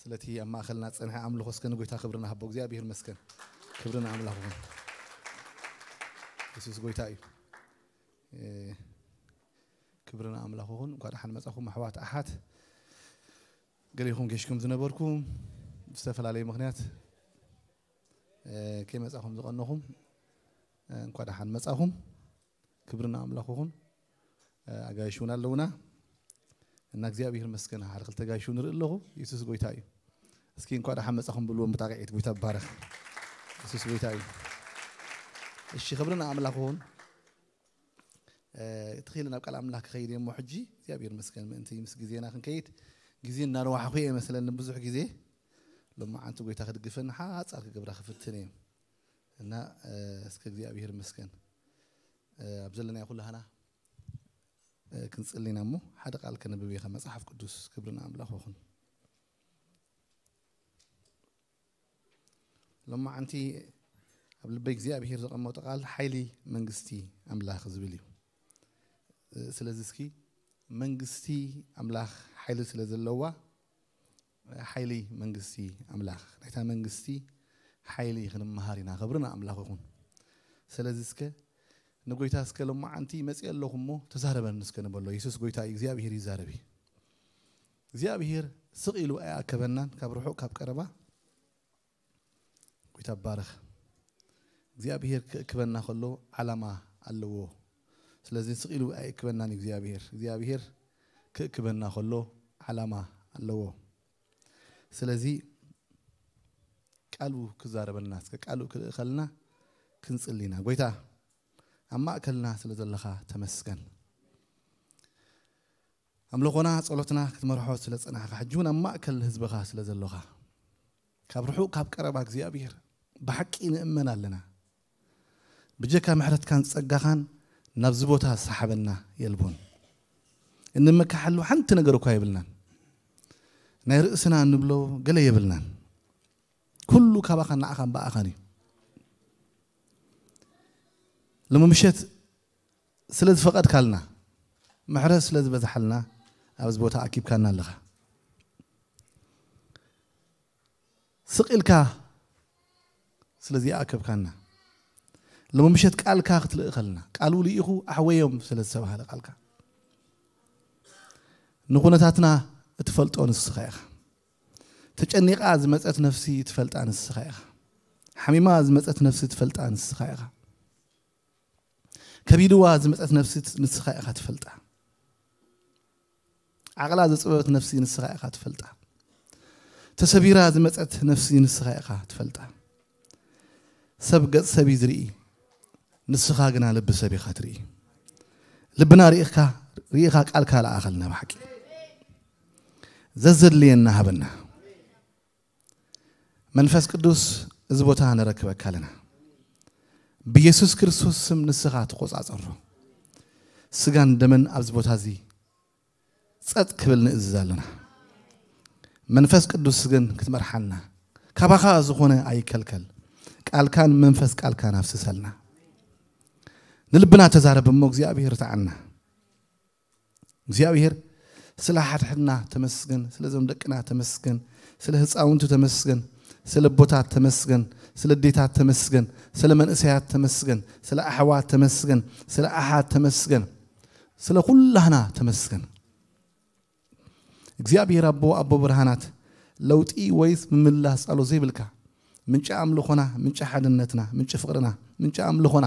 ለቲ ኣብ ማእኸልና ዝጸንሐ ኣምልኾ እስከ ንጎይታ ክብሪ ንሃቦ። እግዚኣብሔር ይመስገን። ክብሪ ንኣምላኽ ይኹን። የሱስ ጎይታ እዩ። እ፣ ክብሪ ንኣምላኽ ይኹን። እንኳ ደሓን መጻኹም ኣሕዋት ኣሓት። ገሊኹም ጌሽኩም ዝነበርኩም ብዝተፈላለየ ምኽንያት፣ እ፣ ከይመጻኹም ዝቐነኹም፣ እ፣ እንኳ ደሓን መጻኹም። ክብሪ ንኣምላኽ ይኹን። እ፣ ኣጋይሽ እውን ኣለውና እና እግዚኣብሔር ይመስገን። ሓደ ክልተ ጋይሽ እውን ንርኢ ኣለኹ። የሱስ ጎይታ እዩ። እስኪ እንኳ ደሓን መጻኹም ብልዎም ብጣቕዒት። ጎይታ ይባረኽ። የሱስ ጎይታ እዩ። እሺ፣ ክብሪ ንኣምላኽ ይኹን። እ፣ ትኽእል ናብ ቃል ኣምላኽ ክኸይድ እየ እሞ ሕጂ እግዚኣብሔር ይመስገን ምእንቲ ምስ ግዜና ክንከይድ ግዜ እናነዋሕኹ እየ መስለኒ ብዙሕ ግዜ። ሎማዓንቲ ጎይታ ክድግፈኒ ሓጻር ክገብራ ክፍትን እየ እና፣ እ፣ እስከ እግዚኣብሔር ይመስገን። እ፣ ኣብ ዘለናዮ ኩላህና፣ እ፣ ክንጽሊ ኢና እሞ ሓደ ቃል ከነብብ እየ ካብ መጽሓፍ ቅዱስ። ክብሪ ንኣምላኽ ይኹን። ሎማዓንቲ ኣብ ልበይ እግዚኣብሔር ዘቐመጦ ቃል ሓይሊ መንግስቲ ኣምላኽ ዝብል እዩ። እ፣ ስለዚ እስኪ መንግስቲ ኣምላኽ ሓይሊ ስለ ዘለዋ፣ ሓይሊ መንግስቲ ኣምላኽ፣ ናይታ መንግስቲ ሓይሊ ክንመሃር ኢና። ክብሪ ንኣምላኽ ይኹን። ስለዚ እስከ ንጎይታ እስከ ሎማዓንቲ መጺአ ኣለኹ እሞ ተዛረበኒ እስከ ንበሎ። የሱስ ጎይታ እዩ፣ እግዚኣብሔር ይዛረብ እዩ። እግዚኣብሔር ስቕ ኢሉ ኣይኣከበናን፣ ካብ ርሑቕ ካብ ቀረባ። ጎይታ ይባረኽ። እግዚኣብሔር ክእክበና ከሎ ዓላማ ኣለዎ። ስለዚ ስቕ ኢሉ ኣይእክበናን እግዚኣብሔር። እግዚኣብሔር ክእክበና ከሎ ዓላማ ኣለዎ። ስለዚ ቃሉ ክዛረበና፣ እስከ ቃሉ ክልእኸልና ክንጽሊ ኢና። ጎይታ ኣብ ማእከልና ስለ ዘለኻ ተመስገን። ኣምልኾና ጸሎትና ክትመርሖ ስለ ጸናሕካ፣ ሕጂ እውን ኣብ ማእከል ህዝብኻ ስለ ዘለኻ፣ ካብ ርሑቕ ካብ ቀረባ እግዚኣብሔር ብሓቂ ንእመን ኣለና። ብጀካ ምሕረትካን ጸጋኻን ናብዚ ቦታ ዝሰሓበና የልቦን። እንመካሓሉ ሓንቲ ነገር እኳ የብልናን። ናይ ርእስና እንብሎ ገለ የብልናን። ኩሉ ካባኻን ንዓኻን ብኣኻን እዩ። ሎሚ ምሸት ስለ ዝፈቐድካልና፣ ምሕረት ስለ ዝበዝሓልና ኣብዚ ቦታ ኣኪብካና ኣለኻ። ስቕ ኢልካ ስለ ዝኣከብካና፣ ሎሚ ምሸት ቃልካ ክትልእኸልና፣ ቃሉ ልኢኹ ኣሕወዮም ስለ ዝተባህለ ቃልካ፣ ንኹነታትና እትፈልጦ ንስኻ ኢኻ። ተጨኒቓ ዝመጸት ነፍሲ ትፈልጣ ንስኻ ኢኻ። ሓሚማ ዝመጸት ነፍሲ ትፈልጣ ንስኻ ኢኻ። ከቢድዋ ዝመጸት ነፍሲ ንስኻ ኢኻ ትፈልጣ። ዓቕላ ዘጽበበት ነፍሲ ንስኻ ኢኻ ትፈልጣ። ተሰቢራ ዝመጸት ነፍሲ ንስኻ ኢኻ ትፈልጣ። ሰብ ገጽ ሰብ እዩ ዝርኢ፣ ንስኻ ግና ልቢ ሰብ ኢኻ ትርኢ። ልብና ርኢኻ፣ ርኢኻ ቃልካ ለኣኸልና ብሓቂ። ዘዘድልየና ሃበና። መንፈስ ቅዱስ፣ እዚ ቦታ ነረክበካ ኣለና። ብየሱስ ክርስቶስ ስም ንስኻ ተቆጻጸሮ። ስጋን ደምን ኣብዚ ቦታ እዚ ጸጥ ክብል ንእዝዝ ኣለና። መንፈስ ቅዱስ ግን ክትመርሓና፣ ካባኻ ዝኾነ ኣይከልከል። ቃልካን መንፈስ ቃልካን ኣፍስሰልና። ንልብና ተዛረብ እሞ እግዚኣብሔር ርትዓና። እግዚኣብሔር ስለ ሓድሕድና ተመስገን፣ ስለ ዞም ደቅና ተመስገን፣ ስለ ህፃውንቲ ተመስገን፣ ስለ ኣቦታት ተመስገን፣ ስለ ኣዴታት ተመስገን፣ ስለ መንእሰያት ተመስገን፣ ስለ ኣሕዋት ተመስገን፣ ስለ ኣሓት ተመስገን፣ ስለ ኩላህና ተመስገን። እግዚኣብሔር ኣቦ፣ ኣቦ ብርሃናት፣ ለውጢ ወይስ ምምላስ ጸሎ ዘይብልካ፣ ምንጪ ኣምልኾና፣ ምንጪ ሓድነትና፣ ምንጪ ፍቕርና፣ ምንጪ ኣምልኾና፣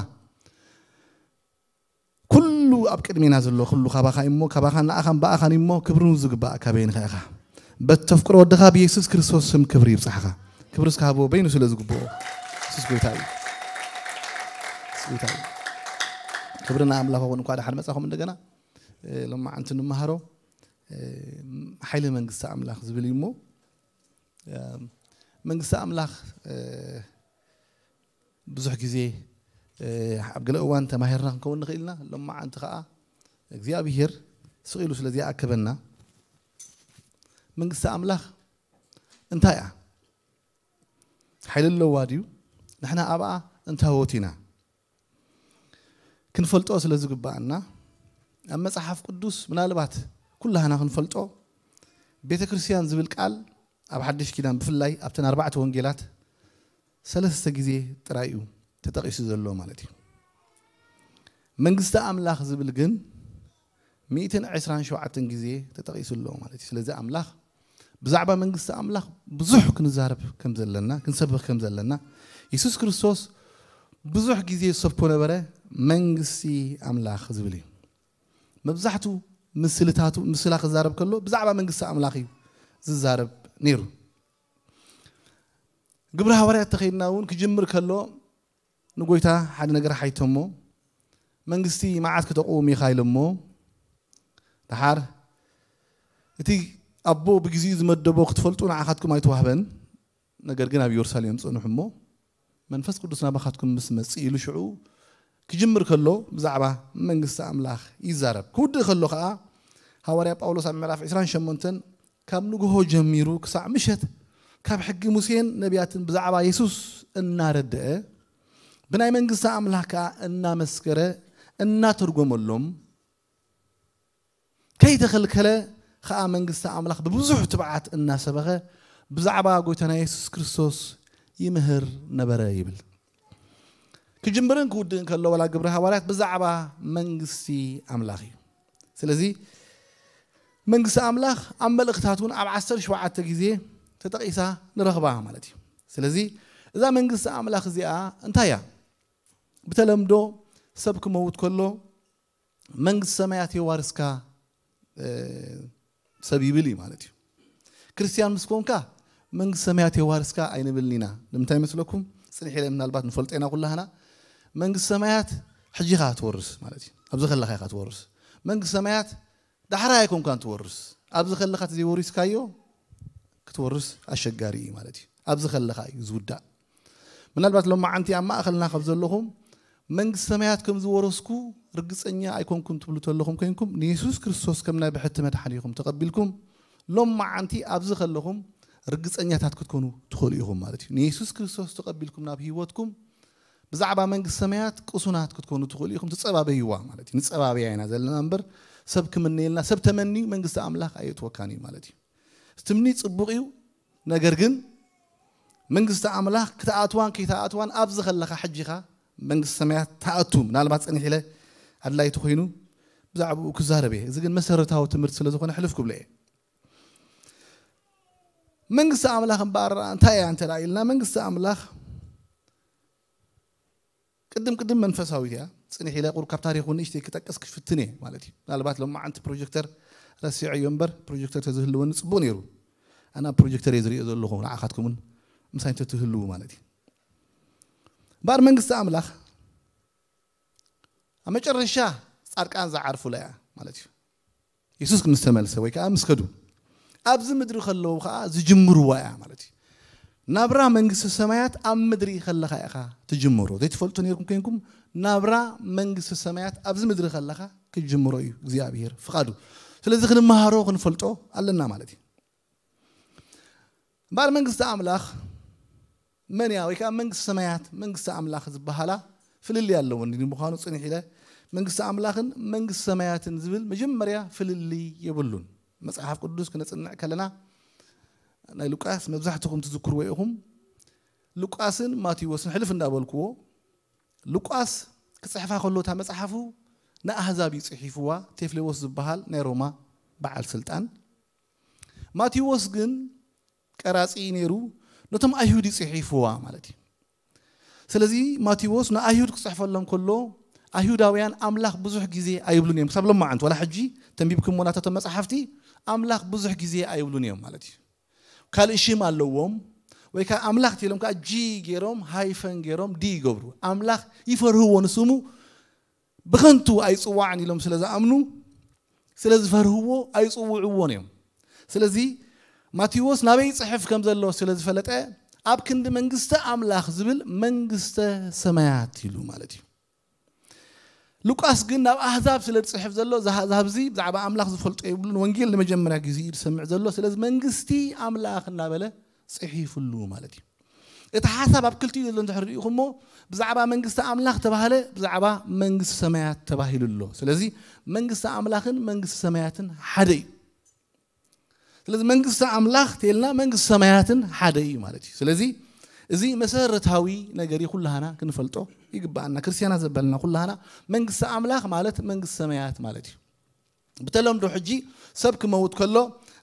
ኩሉ ኣብ ቅድሜና ዘሎ ኩሉ ካባኻ እሞ፣ ካባኻን ንኣኻን ብኣኻን እሞ፣ ክብሪ ዝግባእ ካበይንኻ ኢኻ። በተፍቅሮ ወድኻ ብየሱስ ክርስቶስ ስም ክብሪ ይብጻሕኻ። ክብሪ እስከ ሃቦ በይኑ ስለ ዝግብኦ። የሱስ ጎይታ እዩ። የሱስ ጎይታ እዩ። ክብሪ ንኣምላኽ ይኹን። እንኳ ደሓን መጻኹም እንደገና። እ፣ ሎማዓንቲ ንመሃሮ፣ እ፣ ሓይሊ መንግስቲ ኣምላኽ ዝብል እዩ እሞ፣ እ፣ መንግስቲ ኣምላኽ፣ እ፣ ብዙሕ ግዜ፣ እ፣ ኣብ ገለ እዋን ተማሂርና ክንከውን ንኽእል ኢና። ሎማዓንቲ ኸኣ እግዚኣብሄር ስቕ ኢሉ ስለ ዝኣከበና፣ መንግስቲ ኣምላኽ እንታይ እያ? ሓይሊ ኣለዋ ድዩ? ንሕና ኣብኣ እንታዎት ኢና? ክንፈልጦ ስለ ዝግብኣና፣ ኣብ መጽሓፍ ቅዱስ ምናልባት ኩላህና ክንፈልጦ፣ ቤተ ክርስቲያን ዝብል ቃል ኣብ ሓድሽ ኪዳን ብፍላይ ኣብተን ኣርባዕተ ወንጌላት ሰለስተ ግዜ ጥራይ እዩ ተጠቒሱ ዘሎ ማለት እዩ። መንግስቲ ኣምላኽ ዝብል ግን ሚእትን ዕስራን ሸውዓተን ግዜ ተጠቒሱ ኣሎ ማለት እዩ። ስለዚ ኣምላኽ ብዛዕባ መንግስቲ ኣምላኽ ብዙሕ ክንዛረብ ከም ዘለና ክንሰብኽ ከም ዘለና የሱስ ክርስቶስ ብዙሕ ግዜ ዝሰብኮ ነበረ። መንግስቲ ኣምላኽ ዝብል እዩ። መብዛሕቱ ምስልታቱ ምስላ ክዛረብ ከሎ ብዛዕባ መንግስቲ ኣምላኽ እዩ ዝዛረብ ነይሩ። ግብሪ ሃዋርያት ተኸይድና እውን ክጅምር ከሎ ንጎይታ ሓደ ነገር ሓይቶሞ መንግስቲ መዓት ክተቕውም ኢኻ ኢሎሞ። ደሓር እቲ ኣቦ ብግዜኡ ዝመደቦ ክትፈልጡ ንዓኻትኩም ኣይተዋህበን፣ ነገር ግን ኣብ ኢየሩሳሌም ጽንሑ እሞ መንፈስ ቅዱስ ናባኻትኩም ምስ መጽእ ኢሉ ሽዑ ክጅምር ከሎ ብዛዕባ መንግስቲ ኣምላኽ ይዛረብ። ክውድእ ከሎ ኸዓ ሃዋርያ ጳውሎስ ኣብ ምዕራፍ ዕስራን ሸሞንተን ካብ ንግሆ ጀሚሩ ክሳዕ ምሸት ካብ ሕጊ ሙሴን ነቢያትን ብዛዕባ የሱስ እናረድአ ብናይ መንግስቲ ኣምላኽ ከኣ እናመስከረ እናተርጎመሎም ከይተኸልከለ ኸኣ መንግስቲ ኣምላኽ ብብዙሕ ትብዓት እናሰበኸ ብዛዕባ ጎይታና የሱስ ክርስቶስ ይምህር ነበረ ይብል። ክጅምርን ክውድእን ከሎ ዋላ ግብሪ ሃዋርያት ብዛዕባ መንግስቲ ኣምላኽ እዩ። ስለዚ መንግስቲ ኣምላኽ ኣብ መልእኽታት እውን ኣብ ዓሰርተ ሸውዓተ ግዜ ተጠቒሳ ንረኽባ ማለት እዩ። ስለዚ እዛ መንግስቲ ኣምላኽ እዚኣ እንታይ እያ? ብተለምዶ ሰብ ክመውት ከሎ መንግስቲ ሰማያት የዋርስካ ሰብ ይብል እዩ ማለት እዩ። ክርስትያን ምስ ኮንካ መንግስቲ ሰማያት የዋርስካ ኣይንብልን ኢና። ንምንታይ መስለኩም? ጽንሕ ኢለ ምናልባት ንፈልጦ ኢና ኩላህና። መንግስቲ ሰማያት ሕጂ ኢኻ ትወርስ ማለት እዩ። ኣብዚ ከለኻ ኢኻ ትወርስ። መንግስቲ ሰማያት ዳሕራይ ኣይኮንካን ትወርስ። ኣብዚ ከለኻ ተዘይወሪስካዮ ክትወርስ ኣሸጋሪ እዩ ማለት እዩ። ኣብዚ ከለኻ እዩ ዝውዳእ። ምናልባት ሎማዓንቲ ኣብ ማእኸልና ካብ ዘለኹም መንግስቲ ሰማያት ከም ዝወረስኩ ርግጸኛ ኣይኮንኩን ትብሉ ተለኹም ኮይንኩም ንየሱስ ክርስቶስ ከም ናይ ብሕቲ መድሓኒኹም ተቐቢልኩም ሎማዓንቲ ኣብዚ ከለኹም ርግጸኛታት ክትኮኑ ትኽእሉ ኢኹም ማለት እዩ። ንየሱስ ክርስቶስ ተቐቢልኩም ናብ ህይወትኩም ብዛዕባ መንግስቲ ሰማያት ቅሱናት ክትኮኑ ትኽእሉ ኢኹም። ትጸባበይዋ ማለት እዩ። ንጸባበያ ኢና ዘለና እምበር ሰብ ክምነየልና ሰብ ተመንዩ መንግስቲ ኣምላኽ ኣየእትወካን እዩ ማለት እዩ። ትምኒ ጽቡቕ እዩ። ነገር ግን መንግስቲ ኣምላኽ ክትኣትዋን ከይትኣትዋን ኣብዚ ከለኻ ሕጂኻ መንግስቲ ሰማያት ትኣቱ ምናልባት ጸኒሕ ኢለ ኣድላይቲ ኮይኑ ብዛዕባኡ ክዛረብ እየ። እዚ ግን መሰረታዊ ትምህርቲ ስለ ዝኾነ ሕልፍ ክብሎ እየ። መንግስቲ ኣምላኽ እምበኣር እንታይ እያ እንተ ኢልና መንግስቲ ኣምላኽ ቅድም ቅድም መንፈሳዊት እያ። ጽንሕ ኢለ ቁሩብ ካብ ታሪኹ ንእሽተይ ክጠቅስ ክፍትን እየ ማለት እዩ። ምናልባት ሎማዓንቲ ፕሮጀክተር ረሲዐዮ እምበር ፕሮጀክተር ተዝህልወኒ ጽቡቕ ነይሩ። ኣነ ኣብ ፕሮጀክተር እየ ዝሪኦ ዘለኹ ንዓኻትኩምን ምሳይ እንተትህልዉ ማለት እዩ። እምበኣር መንግስቲ ኣምላኽ ኣብ መጨረሻ ጻድቃን ዝዓርፉላ እያ ማለት እዩ። የሱስ ምስ ተመልሰ ወይ ከዓ ምስ ከዱ ኣብዚ ምድሪ ከለዉ ከዓ ዝጅምርዋ እያ ማለት እዩ። ናብራ መንግስቲ ሰማያት ኣብ ምድሪ ከለኻ ኢኻ ትጅምሮ። ዘይትፈልጡ ነርኩም ኮይንኩም ናብራ መንግስቲ ሰማያት ኣብዚ ምድሪ ከለኻ ክጅምሮ እዩ እግዚኣብሔር ፍቓዱ። ስለዚ ክንመሃሮ ክንፈልጦ ኣለና ማለት እዩ። እምበኣር መንግስቲ ኣምላኽ መን እያ ወይ ከዓ መንግስቲ ሰማያት መንግስቲ ኣምላኽ ዝበሃላ ፍልልይ ኣለወን ንምዃኑ ጽንሕ ኢለ መንግስቲ ኣምላኽን መንግስቲ ሰማያትን ዝብል መጀመርያ ፍልልይ የብሉን። መጽሓፍ ቅዱስ ክነጽንዕ ከለና ናይ ሉቃስ መብዛሕትኹም ትዝክርዎ ኢኹም። ሉቃስን ማቴዎስን ሕልፍ እንዳበልክዎ ሉቃስ ክጽሕፋ ከሎ እታ መጽሓፉ ንኣህዛብ እዩ ጽሒፍዋ። ቴፍሌዎስ ዝበሃል ናይ ሮማ በዓል ስልጣን። ማቴዎስ ግን ቀራጺ ነይሩ ነቶም ኣይሁድ እዩ ጽሒፍዋ ማለት እዩ። ስለዚ ማቴዎስ ንኣይሁድ ክጽሕፈሎም ከሎ ኣይሁዳውያን ኣምላኽ ብዙሕ ግዜ ኣይብሉን እዮም ክሳብ ሎማዓንቲ ዋላ ሕጂ ተንቢብክሞ ናታቶም መጽሓፍቲ ኣምላኽ ብዙሕ ግዜ ኣይብሉን እዮም ማለት እዩ። ካልእ ሽም ኣለዎም ወይ ከዓ ኣምላኽ ኢሎም ከዓ ጂ ገይሮም ሃይፈን ገይሮም ዲ ይገብሩ። ኣምላኽ ይፈርህዎ ንስሙ ብኸንቱ ኣይጽዋዕን ኢሎም ስለ ዝኣምኑ ስለ ዝፈርህዎ ኣይጽውዕዎን እዮም። ስለዚ ማቴዎስ ናበይ ይጽሕፍ ከም ዘሎ ስለ ዝፈለጠ ኣብ ክንዲ መንግስተ ኣምላኽ ዝብል መንግስተ ሰማያት ኢሉ ማለት እዩ። ሉቃስ ግን ናብ ኣህዛብ ስለ ዝጽሕፍ ዘሎ እዚ ኣህዛብ እዚ ብዛዕባ ኣምላኽ ዝፈልጦ የብሉን። ወንጌል ንመጀመርያ ግዜ እዩ ዝሰምዕ ዘሎ። ስለዚ መንግስቲ ኣምላኽ እናበለ ጽሒፍሉ ማለት እዩ። እቲ ሓሳብ ኣብ ክልቲኡ ዘሎ እንድሕር ርኢኹሞ ብዛዕባ መንግስቲ ኣምላኽ ተባህለ ብዛዕባ መንግስቲ ሰማያት ተባሂሉ ኣሎ። ስለዚ መንግስቲ ኣምላኽን መንግስቲ ሰማያትን ሓደ እዩ። ስለዚ መንግስቲ ኣምላኽ ተልና መንግስቲ ሰማያትን ሓደ እዩ ማለት እዩ። ስለዚ እዚ መሰረታዊ ነገር እዩ፣ ኩላህና ክንፈልጦ ይግባኣና። ክርስትያና ዘበልና ኩላህና መንግስቲ ኣምላኽ ማለት መንግስቲ ሰማያት ማለት እዩ። ብተለምዶ ሕጂ ሰብ ክመውት ከሎ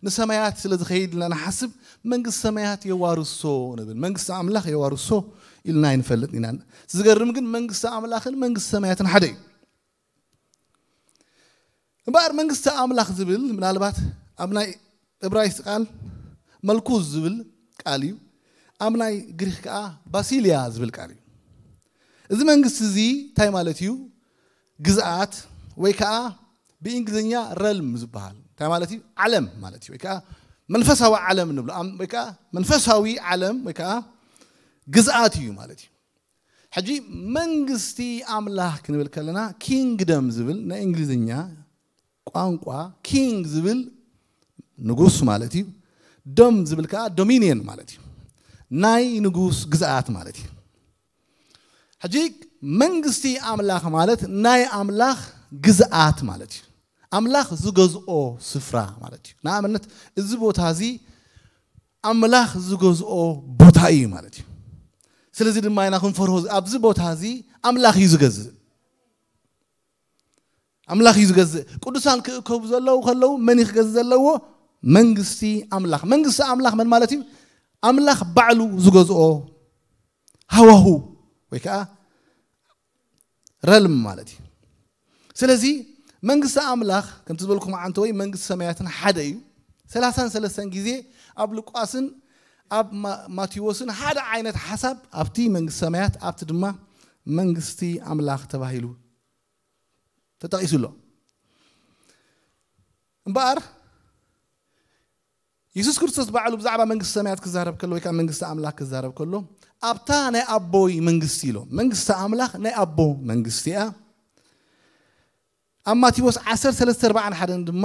ንሰማያት ስለ ዝኸይድ ኢልና ንሓስብ፣ መንግስቲ ሰማያት የዋርሶ ንብል፣ መንግስቲ ኣምላኽ የዋርሶ ኢልና ኣይንፈልጥ ኢና። ዝገርም ግን መንግስቲ ኣምላኽን መንግስቲ ሰማያትን ሓደ እዩ። እምበኣር መንግስቲ ኣምላኽ ዝብል ምናልባት ኣብ ናይ እብራይስጥ ቃል መልኩስ ዝብል ቃል እዩ። ኣብ ናይ ግሪክ ከዓ ባሲሊያ ዝብል ቃል እዩ። እዚ መንግስቲ እዚ እንታይ ማለት እዩ? ግዝኣት ወይ ከዓ ብእንግሊዝኛ ረልም ዝበሃል እንታይ ማለት እዩ? ዓለም ማለት እዩ። ወይ ከዓ መንፈሳዊ ዓለም ንብሎ። ኣም-፣ ወይ ከዓ መንፈሳዊ ዓለም ወይ ከዓ ግዝኣት እዩ ማለት እዩ። ሕጂ መንግስቲ ኣምላኽ ክንብል ከለና ኪንግደም ዝብል ናይ እንግሊዝኛ ቋንቋ፣ ኪንግ ዝብል ንጉስ ማለት እዩ። ደም ዝብል ከዓ ዶሚኒየን ማለት እዩ። ናይ ንጉስ ግዝኣት ማለት እዩ። ሕጂ መንግስቲ ኣምላኽ ማለት ናይ ኣምላኽ ግዝኣት ማለት እዩ። ኣምላኽ ዝገዝኦ ስፍራ ማለት እዩ። ንኣብነት እዚ ቦታ እዚ ኣምላኽ ዝገዝኦ ቦታ እዩ ማለት እዩ። ስለዚ ድማ ኢና ክንፈርሆ፣ ኣብዚ ቦታ እዚ ኣምላኽ እዩ ዝገዝእ። ኣምላኽ እዩ ዝገዝእ። ቅዱሳን ክእከቡ ዘለዉ ከለዉ መን እዩ ክገዝእ ዘለዎ? መንግስቲ ኣምላኽ። መንግስቲ ኣምላኽ መን ማለት እዩ? ኣምላኽ ባዕሉ ዝገዝኦ ሃዋሁ ወይ ከዓ ረልም ማለት እዩ። ስለዚ መንግስቲ ኣምላኽ ከምቲ ዝበልኩም ዓንተ ወይ መንግስቲ ሰማያትን ሓደ እዩ። ሰላሳን ሰለስተን ግዜ ኣብ ሉቃስን ኣብ ማ-፣ ማቴዎስን ሓደ ዓይነት ሓሳብ ኣብቲ መንግስቲ ሰማያት ኣብቲ ድማ መንግስቲ ኣምላኽ ተባሂሉ ተጠቒሱ ኣሎ። እምበኣር የሱስ ክርስቶስ ባዕሉ ብዛዕባ መንግስቲ ሰማያት ክዛረብ ከሎ ወይ ከዓ መንግስቲ ኣምላኽ ክዛረብ ከሎ ኣብታ ናይ ኣቦይ መንግስቲ ኢሎ። መንግስቲ ኣምላኽ ናይ ኣቦ መንግስቲ እያ። ኣብ ማቴዎስ ዓሰርተ ሰለስተ ኣርባዓን ሓደን ድማ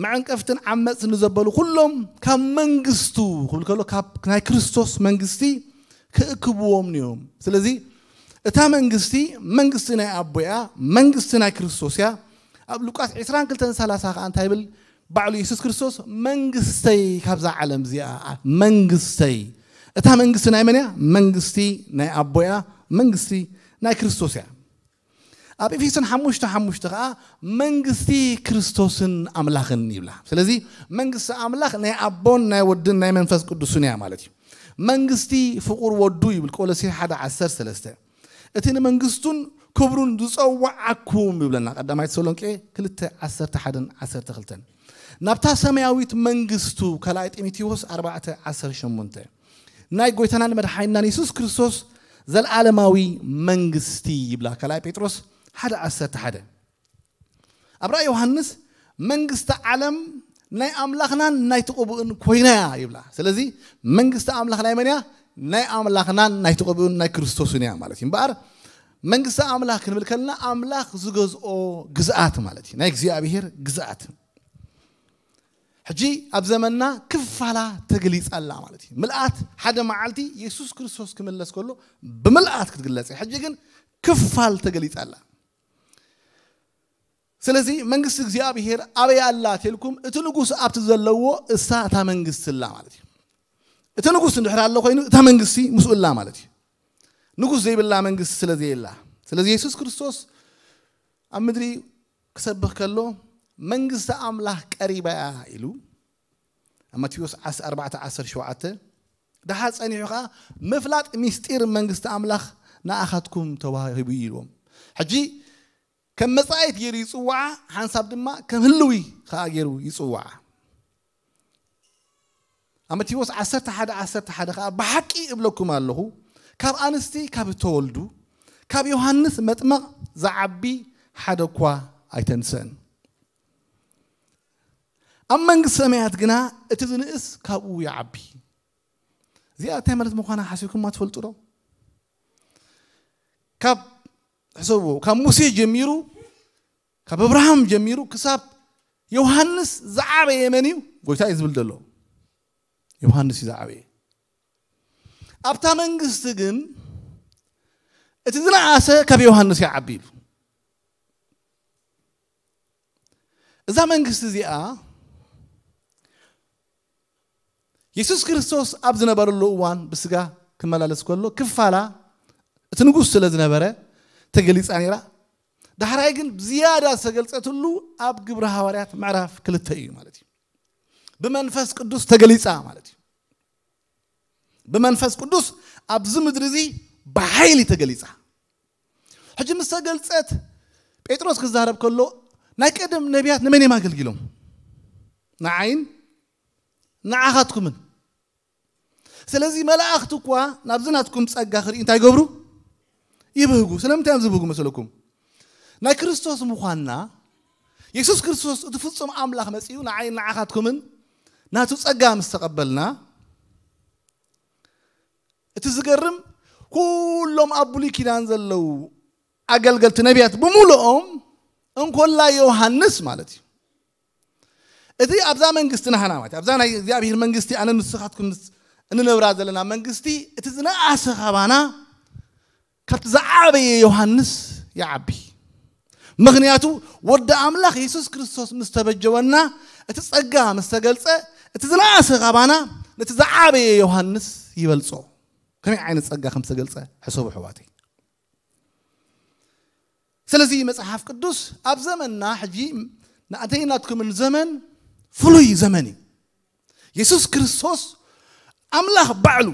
መዐንቀፍትን ዓመፅትን ንዘበሉ ኩሎም ካብ መንግስቱ ክብል ከሎ ካብ ናይ ክርስቶስ መንግስቲ ክእክብዎም እዮም። ስለዚ እታ መንግስቲ መንግስቲ ናይ ኣቦ እያ፣ መንግስቲ ናይ ክርስቶስ እያ። ኣብ ሉቃስ ዕስራን ክልተን ሰላሳ ከዓ እንታይ ይብል? ባዕሉ የሱስ ክርስቶስ መንግስተይ ካብዛ ዓለም እዚኣ፣ መንግስተይ፣ እታ መንግስቲ ናይ መን እያ? መንግስቲ ናይ ኣቦ እያ፣ መንግስቲ ናይ ክርስቶስ እያ። ኣብ ኤፌሶን ሓሙሽተ ሓሙሽተ ከዓ መንግስቲ ክርስቶስን ኣምላኽን ይብላ። ስለዚ መንግስቲ ኣምላኽ ናይ ኣቦን ናይ ወድን ናይ መንፈስ ቅዱስን እያ ማለት እዩ። መንግስቲ ፍቁር ወዱ ይብል ቆሎሴ ሓደ ዓሰርተ ሰለስተ። እቲ ንመንግስቱን ክብሩን ዝጸዋዓኩም ይብለና ቀዳማይ ተሰሎንቄ ክልተ ዓሰርተ ሓደን ዓሰርተ ክልተን። ናብታ ሰማያዊት መንግስቱ ካልኣይ ጢሞቴዎስ ኣርባዕተ ዓሰርተ ሸሞንተ። ናይ ጎይታናን መድሓኒናን የሱስ ክርስቶስ ዘልዓለማዊ መንግስቲ ይብላ ካልኣይ ጴጥሮስ ሓደ ዓሰርተ ሓደ። ኣብ ራእይ ዮሃንስ መንግስቲ ዓለም ናይ ኣምላኽናን ናይ ተቐብኡን ኮይና እያ ይብላ። ስለዚ መንግስቲ ኣምላኽ ናይ መን እያ? ናይ ኣምላኽናን ናይ ተቐብኡን ናይ ክርስቶስን እያ ማለት እዩ። እምበኣር መንግስቲ ኣምላኽ ክንብል ከለና ኣምላኽ ዝገዝኦ ግዝኣት ማለት እዩ። ናይ እግዚኣብሔር ግዝኣት። ሕጂ ኣብ ዘመንና ክፋላ ተገሊጻ ኣላ ማለት እዩ። ምልኣት ሓደ መዓልቲ የሱስ ክርስቶስ ክምለስ ከሎ ብምልኣት ክትግለጽ እያ። ሕጂ ግን ክፋል ተገሊጻ ኣላ። ስለዚ መንግስቲ እግዚኣብሔር ኣበይ ኣላ ተልኩም፣ እቲ ንጉስ ኣብቲ ዘለዎ እሳ እታ መንግስቲ ኣላ ማለት እዩ። እቲ ንጉስ እንድሕር ኣሎ ኮይኑ እታ መንግስቲ ምስኡ ኣላ ማለት እዩ። ንጉስ ዘይብላ መንግስቲ ስለ ዘየላ። ስለዚ የሱስ ክርስቶስ ኣብ ምድሪ ክሰብኽ ከሎ መንግስቲ ኣምላኽ ቀሪባ እያ ኢሉ ኣብ ማቴዎስ ዓሰርተ ኣርባዕተ ዓሰርተ ሸውዓተ። ደሓር ጸኒሑ ኸዓ ምፍላጥ ምስጢር መንግስቲ ኣምላኽ ንኣኻትኩም ተዋሂቡ እዩ ኢልዎም። ሕጂ ከም መጻኢት ገይሩ ይጽውዓ፣ ሓንሳብ ድማ ከም ህልዊ ኸዓ ገይሩ ይጽውዓ። ኣብ ማቴዎስ ዓሰርተ ሓደ ዓሰርተ ሓደ ኸዓ ብሓቂ እብለኩም ኣለኹ ካብ ኣንስቲ ካብ እተወልዱ ካብ ዮሃንስ መጥመቕ ዝዓቢ ሓደ እኳ ኣይተንስእን። ኣብ መንግስቲ ሰማያት ግና እቲ ዝንእስ ካብኡ ይዓቢ። እዚኣ እንታይ ማለት ምዃና ሓሲብኩማ ትፈልጡ ዶ? ካብ ሕሰብዎ ካብ ሙሴ ጀሚሩ ካብ እብርሃም ጀሚሩ ክሳብ ዮሃንስ ዝዓበየ መን እዩ? ጎይታ እዩ ዝብል ዘሎ ዮሃንስ እዩ ዝዓበየ። ኣብታ መንግስቲ ግን እቲ ዝነኣሰ ካብ ዮሃንስ ይዓቢ ኢሉ። እዛ መንግስቲ እዚኣ የሱስ ክርስቶስ ኣብ ዝነበረሉ እዋን ብስጋ ክመላለስ ከሎ ክፋላ እቲ ንጉስ ስለ ዝነበረ ተገሊጻ ነይራ። ዳሕራይ ግን ብዝያዳ ዝተገልጸትሉ ኣብ ግብረ ሃዋርያት ምዕራፍ ክልተ እዩ ማለት እዩ። ብመንፈስ ቅዱስ ተገሊጻ ማለት እዩ። ብመንፈስ ቅዱስ ኣብዚ ምድሪ እዚ ብሓይሊ ተገሊጻ። ሕጂ ምስ ተገልጸት ጴጥሮስ ክዛረብ ከሎ ናይ ቀደም ነቢያት ንመን እዮም ኣገልጊሎም? ንዓይን ንዓኻትኩምን። ስለዚ መላእኽቲ እኳ ናብዚ ናትኩም ጸጋ ክርኢ እንታይ ይገብሩ? ይብህጉ። ስለምንታይ እዮም ዝብህጉ መሰለኩም? ናይ ክርስቶስ ምዃንና፣ የሱስ ክርስቶስ እቲ ፍጹም ኣምላኽ መጺኡ ንዓይን ንዓኻትኩምን ናቱ ጸጋ ምስ ተቐበልና፣ እቲ ዝገርም ኩሎም ኣብ ብሉይ ኪዳን ዘለዉ ኣገልገልቲ ነቢያት ብምሉኦም እንኮላ ዮሃንስ ማለት እዩ። እቲ ኣብዛ መንግስቲ ናህና ማለት ኣብዛ ናይ እግዚኣብሔር መንግስቲ ኣነ ንስኻትኩም እንነብራ ዘለና መንግስቲ እቲ ዝነኣሰ ካባና ካብቲ ዝዓበየ ዮሃንስ ይዓቢ። ምኽንያቱ ወዲ ኣምላኽ የሱስ ክርስቶስ ምስ ተበጀወና እቲ ጸጋ ምስ ተገልጸ እቲ ዝነኣሰ ካባና ነቲ ዝዓበየ ዮሃንስ ይበልጾ። ከመይ ዓይነት ጸጋ ከም ዝተገልጸ ሕሰቡ ኣሕዋተይ። ስለዚ መጽሓፍ ቅዱስ ኣብ ዘመንና ሕጂ ንኣንተይ ናትኩምን ዘመን ፍሉይ ዘመን እዩ። የሱስ ክርስቶስ ኣምላኽ ባዕሉ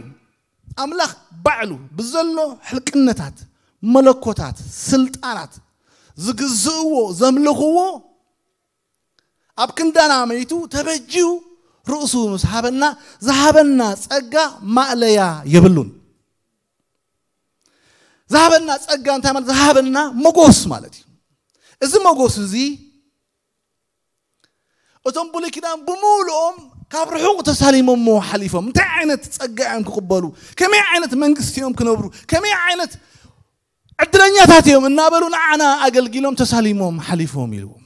ኣምላኽ ባዕሉ ብዘሎ ሕልቅነታት መለኮታት ስልጣናት ዝግዝእዎ ዘምልኽዎ ኣብ ክንዳና መይቱ ተበጅዩ ርእሱ ምስ ሃበና ዝሃበና ጸጋ ማእለያ የብሉን። ዝሃበና ጸጋ እንታይ ማለት ዝሃበና መጎስ ማለት እዩ። እዚ መጎስ እዚ እቶም ብሉይ ኪዳን ብምሉኦም ካብ ርሑቕ ተሳሊሞሞ ሓሊፎም እንታይ ዓይነት ጸጋ እዮም ክቕበሉ፣ ከመይ ዓይነት መንግስቲ እዮም ክነብሩ፣ ከመይ ዓይነት ዕድለኛታት እዮም እናበሉ ንዓና ኣገልጊሎም ተሳሊሞም ሓሊፎም ኢልዎም።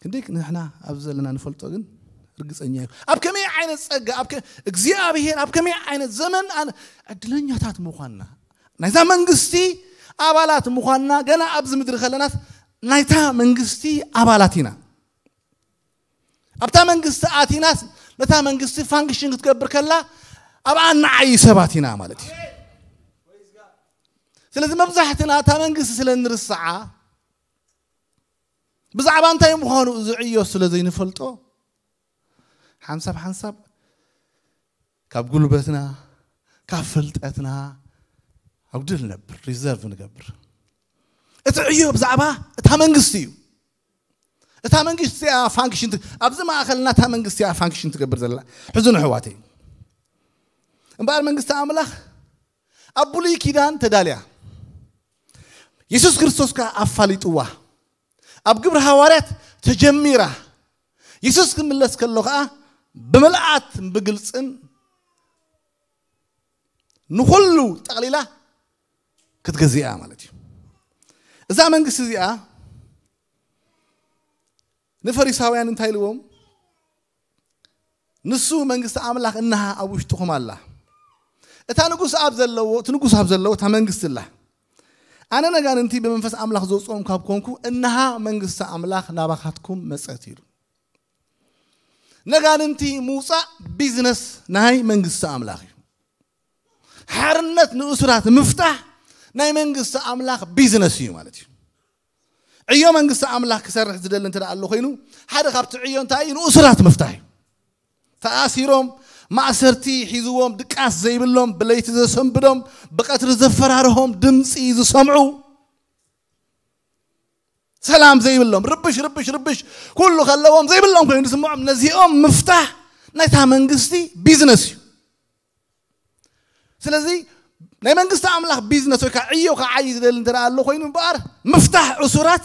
ክንደይ ንሕና ኣብዚ ዘለና ንፈልጦ ግን ርግጸኛ እዩ ኣብ ከመይ ዓይነት ጸጋ ኣብ ከ- እግዚኣብሔር ኣብ ከመይ ዓይነት ዘመን ኣነ ዕድለኛታት ምዃንና ናይዛ መንግስቲ ኣባላት ምዃንና ገና ኣብዚ ምድሪ ከለናት ናይታ መንግስቲ ኣባላት ኢና። ኣብታ መንግስቲ ኣቲናት ነታ መንግስቲ ፋንክሽን ክትገብር ከላ ኣብኣ ንዓይ ሰባት ኢና ማለት እዩ። ስለዚ መብዛሕትና እታ መንግስቲ ስለ ንርስዓ ብዛዕባ እንታይ ምዃኑ እዚ ዕዮ ስለ ዘይንፈልጦ ሓንሳብ ሓንሳብ ካብ ጉልበትና ካብ ፍልጠትና ኣጉድል ነብር ሪዘርቭ ንገብር። እቲ ዕዮ ብዛዕባ እታ መንግስቲ እዩ። እታ መንግስቲ እያ ፋንክሽን ት- ኣብዚ ማእኸልና እታ መንግስቲ እያ ፋንክሽን ትገብር ዘላ። ሕዙን ኣሕዋተይ እምበኣር መንግስቲ ኣምላኽ ኣብ ብሉይ ኪዳን ተዳልያ የሱስ ክርስቶስ ከኣ ኣፋሊጥዋ ኣብ ግብሪ ሃዋርያት ተጀሚራ የሱስ ክምለስ ከሎ ከኣ ብምልኣት ብግልጽን ንኹሉ ጠቕሊላ ክትገዝእ እያ ማለት እዩ። እዛ መንግስቲ እዚኣ ንፈሪሳውያን እንታይ ኢልዎም? ንሱ መንግስቲ ኣምላኽ እንሃ ኣብ ውሽጥኹም ኣላ። እታ ንጉስ ኣብ ዘለዎ እቲ ንጉስ ኣብ ዘለዎ እታ መንግስቲ ኣላ። ኣነ ነጋንንቲ ብመንፈስ ኣምላኽ ዘውፅኦም ካብ ኮንኩ እንሃ መንግስቲ ኣምላኽ ናባኻትኩም መፀት ኢሉ። ነጋንንቲ ምውፃእ ቢዝነስ ናይ መንግስቲ ኣምላኽ እዩ። ሓርነት ንእሱራት ምፍታሕ ናይ መንግስቲ ኣምላኽ ቢዝነስ እዩ ማለት እዩ። ዕዮ መንግስቲ ኣምላኽ ክሰርሕ ዝደሊ እንተ ኣሎ ኮይኑ ሓደ ካብቲ ዕዮ እንታይ እዩ ንእሱራት ምፍታሕ እዩ። ተኣሲሮም ማእሰርቲ ሒዝዎም ድቃስ ዘይብሎም ብለይቲ ዘሰንብዶም ብቀትሪ ዘፈራርሆም ድምፂ ዝሰምዑ ሰላም ዘይብሎም ርብሽ ርብሽ ርብሽ ኩሉ ከለዎም ዘይብሎም ኮይኑ ዝስምዖም ነዚኦም ምፍታሕ ናይታ መንግስቲ ቢዝነስ እዩ። ስለዚ ናይ መንግስቲ ኣምላኽ ቢዝነስ ወይ ከዓ ዕዮ ክዓይ ዝደሊ እንተ ኣሎ ኮይኑ እምበኣር ምፍታሕ እሱራት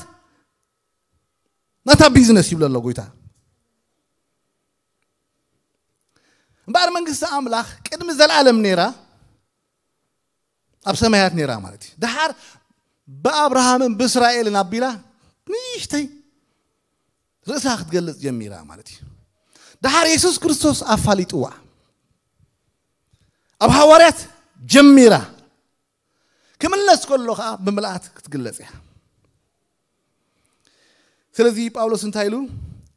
ናታ ቢዝነስ ይብሎ ኣሎ ጎይታ። እምበኣር መንግስቲ ኣምላኽ ቅድሚ ዘላለም ነይራ ኣብ ሰማያት ነይራ ማለት እዩ። ድሓር ብኣብርሃምን ብእስራኤልን ኣቢላ ንእሽተይ ርእሳ ክትገልጽ ጀሚራ ማለት እዩ። ድሓር የሱስ ክርስቶስ ኣፋሊጥዋ ኣብ ሃዋርያት ጀሚራ ክምለስ ከሎ ከዓ ብምልኣት ክትግለጽ እያ። ስለዚ ጳውሎስ እንታይ ኢሉ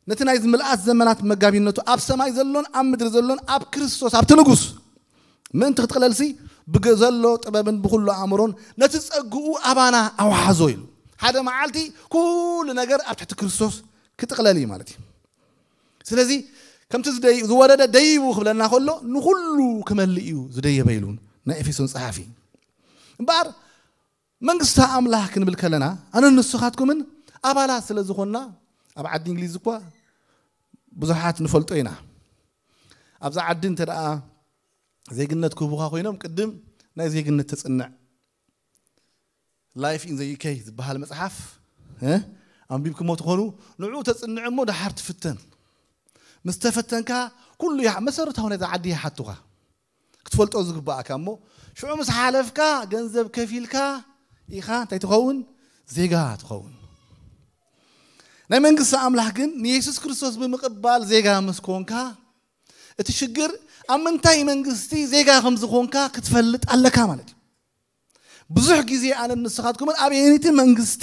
ነቲ ናይ ምልኣት ዘመናት መጋቢነቱ ኣብ ሰማይ ዘሎን ኣብ ምድሪ ዘሎን ኣብ ክርስቶስ ኣብቲ ንጉስ ምእንቲ ክትቕለልሲ ብዘሎ ጥበብን ብኹሉ ኣእምሮን ነቲ ጸግኡ ኣባና ኣውሓዞ ኢሉ። ሓደ መዓልቲ ኩሉ ነገር ኣብ ትሕቲ ክርስቶስ ክጥቕለል እዩ ማለት እዩ። ስለዚ ከምቲ ዝወረደ ደይቡ ክብለና ከሎ ንኹሉ ክመልእ እዩ ዝደየበ ኢሉ ናይ ኤፌሶን ጸሓፊ። እምበኣር መንግስቲ ኣምላኽ ክንብል ከለና ኣነ ንስኻትኩምን ኣባላት ስለ ዝኾንና ኣብ ዓዲ እንግሊዝ እኳ ብዙሓት ንፈልጦ ኢና። ኣብዛ ዓዲ እንተ ደኣ ዜግነት ክህቡኻ ኮይኖም ቅድም ናይ ዜግነት ተጽንዕ Life in the U K ዝበሃል መጽሓፍ እ? ኣንቢብክሞ ትኾኑ ንዑ ተጽንዕ እሞ ደሓር ትፍተን። ምስ ተፈተንካ ኩሉ ይሓ- መሰረታዊ ነዛ ዓዲ ይሓቱኻ። ክትፈልጦ ዝግባኣካ እሞ ሽዑ ምስ ሓለፍካ ገንዘብ ከፊልካ ኢኻ እንታይ ትኸውን? ዜጋ ትኸውን። ናይ መንግስቲ ኣምላኽ ግን ንየሱስ ክርስቶስ ብምቕባል ዜጋ ምስ ኮንካ እቲ ሽግር ኣብ ምንታይ መንግስቲ ዜጋ ከም ዝኾንካ ክትፈልጥ ኣለካ ማለት እዩ። ብዙሕ ግዜ ኣነ ንስኻትኩምን ኣብ የኒቲ መንግስቲ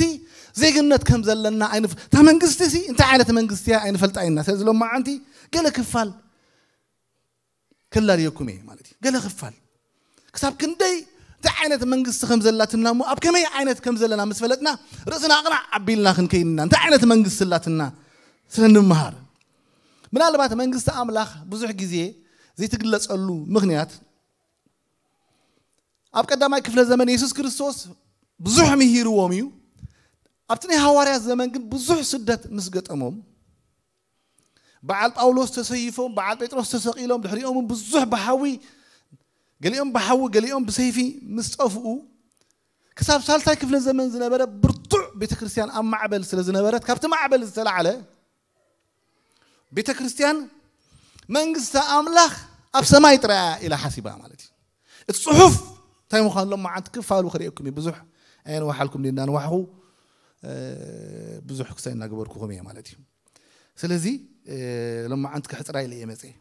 ዜግነት ከም ዘለና ኣይንፍ እታ መንግስቲ ሲ እንታይ ዓይነት መንግስቲ እያ ኣይንፈልጣ ኢና። ስለዚ ሎማዓንቲ ገለ ክፋል ከላልየኩም እየ ማለት እዩ። ገለ ክፋል ክሳብ ክንደይ እንታይ ዓይነት መንግስቲ ከም ዘላትና እሞ ኣብ ከመይ ዓይነት ከም ዘለና ምስ ፈለጥና ርእስና ኣቕናዕ ኣቢልና ክንከይንና እንታይ ዓይነት መንግስቲ ኣላትና ስለ ንምሃር። ምናልባት መንግስቲ ኣምላኽ ብዙሕ ግዜ ዘይትግለጸሉ ምኽንያት ኣብ ቀዳማይ ክፍለ ዘመን የሱስ ክርስቶስ ብዙሕ ምሂርዎም እዩ። ኣብቲ ናይ ሃዋርያት ዘመን ግን ብዙሕ ስደት ምስ ገጠሞም በዓል ጳውሎስ ተሰይፎም በዓል ጴጥሮስ ተሰቒሎም ድሕሪኦም እውን ብዙሕ ብሓዊ ገሊኦም ብሓዊ ገሊኦም ብሰይፊ ምስ ጠፍኡ ክሳብ ሳልሳይ ክፍለ ዘመን ዝነበረ ብርቱዕ ቤተ ክርስቲያን ኣብ ማዕበል ስለ ዝነበረት ካብቲ ማዕበል ዝተላዕለ ቤተ ክርስቲያን መንግስቲ ኣምላኽ ኣብ ሰማይ ጥራያ ኢላ ሓሲባ ማለት እዩ። እቲ ጽሑፍ እንታይ ምዃኑ ሎም መዓንቲ ክፋሉ ክርእየኩም እዩ። ብዙሕ ኣየንዋሓልኩም እንዲ እናንዋሕኹ ብዙሕ ክሳይ እናገበርኩኹም እየ ማለት እዩ። ስለዚ ሎም መዓንቲ ክሕፅራ ኢለ እየ መፅእ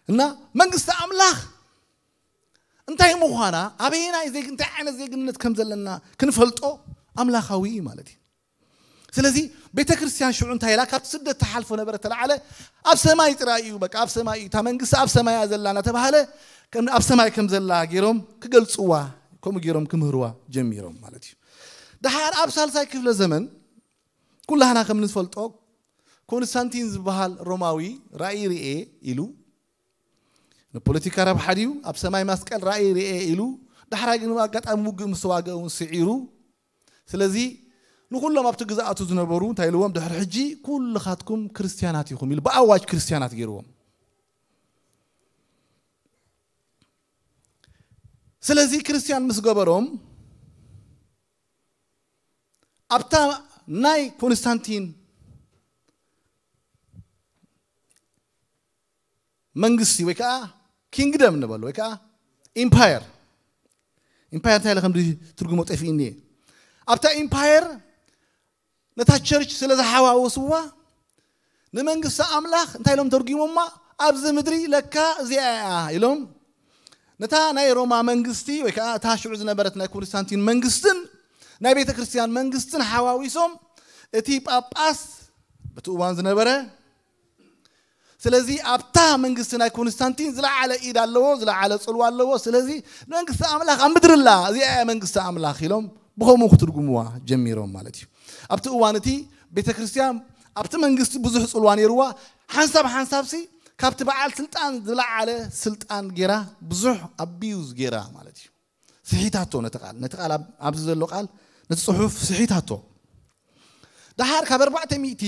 እና መንግስቲ ኣምላኽ እንታይ ምዃና ኣበየናይ ዜግ እንታይ ዓይነት ዜግነት ከም ዘለና ክንፈልጦ ኣምላኻዊ እዩ ማለት እዩ። ስለዚ ቤተ ክርስቲያን ሽዑ እንታይ ኢላ ካብቲ ስደት ተሓልፎ ነበረ ተለዓለ ኣብ ሰማይ ጥራይ እዩ በቃ ኣብ ሰማይ እዩ እታ መንግስቲ ኣብ ሰማይ እያ ዘላ እናተባሃለ ከም- ኣብ ሰማይ ከም ዘላ ገይሮም ክገልፅዋ ከምኡ ገይሮም ክምህርዋ ጀሚሮም ማለት እዩ። ደሓር ኣብ ሳልሳይ ክፍለ ዘመን ኩላህና ከም ንፈልጦ ኮንስታንቲን ዝበሃል ሮማዊ ራእይ ርኤ ኢሉ ንፖለቲካ ረብሓ ድዩ ኣብ ሰማይ ማስቀል ራእይ ርኤ ኢሉ ዳሕራይ ግን ኣጋጣሚ ውግእ ምስ ተዋግአ እውን ስዒሩ ስለዚ ንኩሎም ኣብቲ ግዝኣቱ ዝነበሩ እንታይ ኢልዎም ድሕሪ ሕጂ ኩልኻትኩም ክርስትያናት ኢኹም ኢሉ ብኣዋጅ ክርስትያናት ገይርዎም። ስለዚ ክርስትያን ምስ ገበሮም ኣብታ ናይ ኮንስታንቲን መንግስቲ ወይ ከዓ ኪንግደም ንበሎ ወይ ከዓ ኢምፓየር ኢምፓየር እንታይ ኢለ ከም ትርጉሞ ጠፊእኒ እየ ኣብታ ኢምፓየር ነታ ቸርች ስለ ዝሓዋወስዋ ንመንግስቲ ኣምላኽ እንታይ ኢሎም ተርጉሞማ ኣብዚ ምድሪ ለካ እዚኣ እያ ኢሎም ነታ ናይ ሮማ መንግስቲ ወይ ከዓ እታ ሽዑ ዝነበረት ናይ ኮንስታንቲን መንግስትን ናይ ቤተ ክርስቲያን መንግስትን ሓዋዊሶም እቲ ጳጳስ በቲ እዋን ዝነበረ ስለዚ ኣብታ መንግስቲ ናይ ኮንስታንቲን ዝለዓለ ኢድ ኣለዎ ዝለዓለ ፅልዋ ኣለዎ ስለዚ መንግስቲ ኣምላኽ ኣብ ምድሪ ኣላ እዚኣ እያ መንግስቲ ኣምላኽ ኢሎም ብኸምኡ ክትርጉምዋ ጀሚሮም ማለት እዩ። ኣብቲ እዋን እቲ ቤተ ክርስቲያን ኣብቲ መንግስቲ ብዙሕ ፅልዋ ነይርዋ ሓንሳብ ሓንሳብ ሲ ካብቲ በዓል ስልጣን ዝለዓለ ስልጣን ገይራ ብዙሕ ኣቢዩዝ ገይራ ማለት እዩ። ስሒታቶ ነቲ ቃል ነቲ ቃል ኣብዚ ዘሎ ቃል ነቲ ፅሑፍ ስሒታቶ። ደሓር ካብ ኣርባዕተ ሚእቲ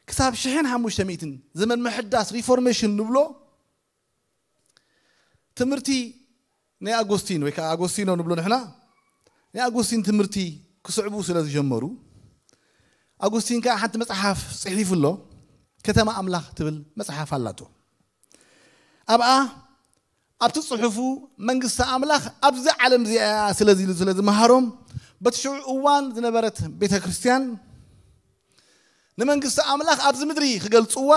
ክሳብ ሽሕን ሓሙሽተ ሚእትን ዘመን ምሕዳስ ሪፎርሜሽን ንብሎ ትምህርቲ ናይ ኣጎስቲን ወይ ከዓ ኣጎስቲኖ ንብሎ ንሕና ናይ ኣጎስቲን ትምህርቲ ክስዕቡ ስለ ዝጀመሩ ኣጎስቲን ከዓ ሓንቲ መፅሓፍ ፅሒፉ ኣሎ። ከተማ ኣምላኽ ትብል መፅሓፍ ኣላቶ። ኣብኣ ኣብቲ ፅሑፉ መንግስቲ ኣምላኽ ኣብዚ ዓለም እዚኣ እያ ስለዚ ኢሉ ስለ ዝመሃሮም በቲ ሽዑ እዋን ዝነበረት ቤተ ክርስቲያን ንመንግስቲ ኣምላኽ ኣብዚ ምድሪ ክገልፅዋ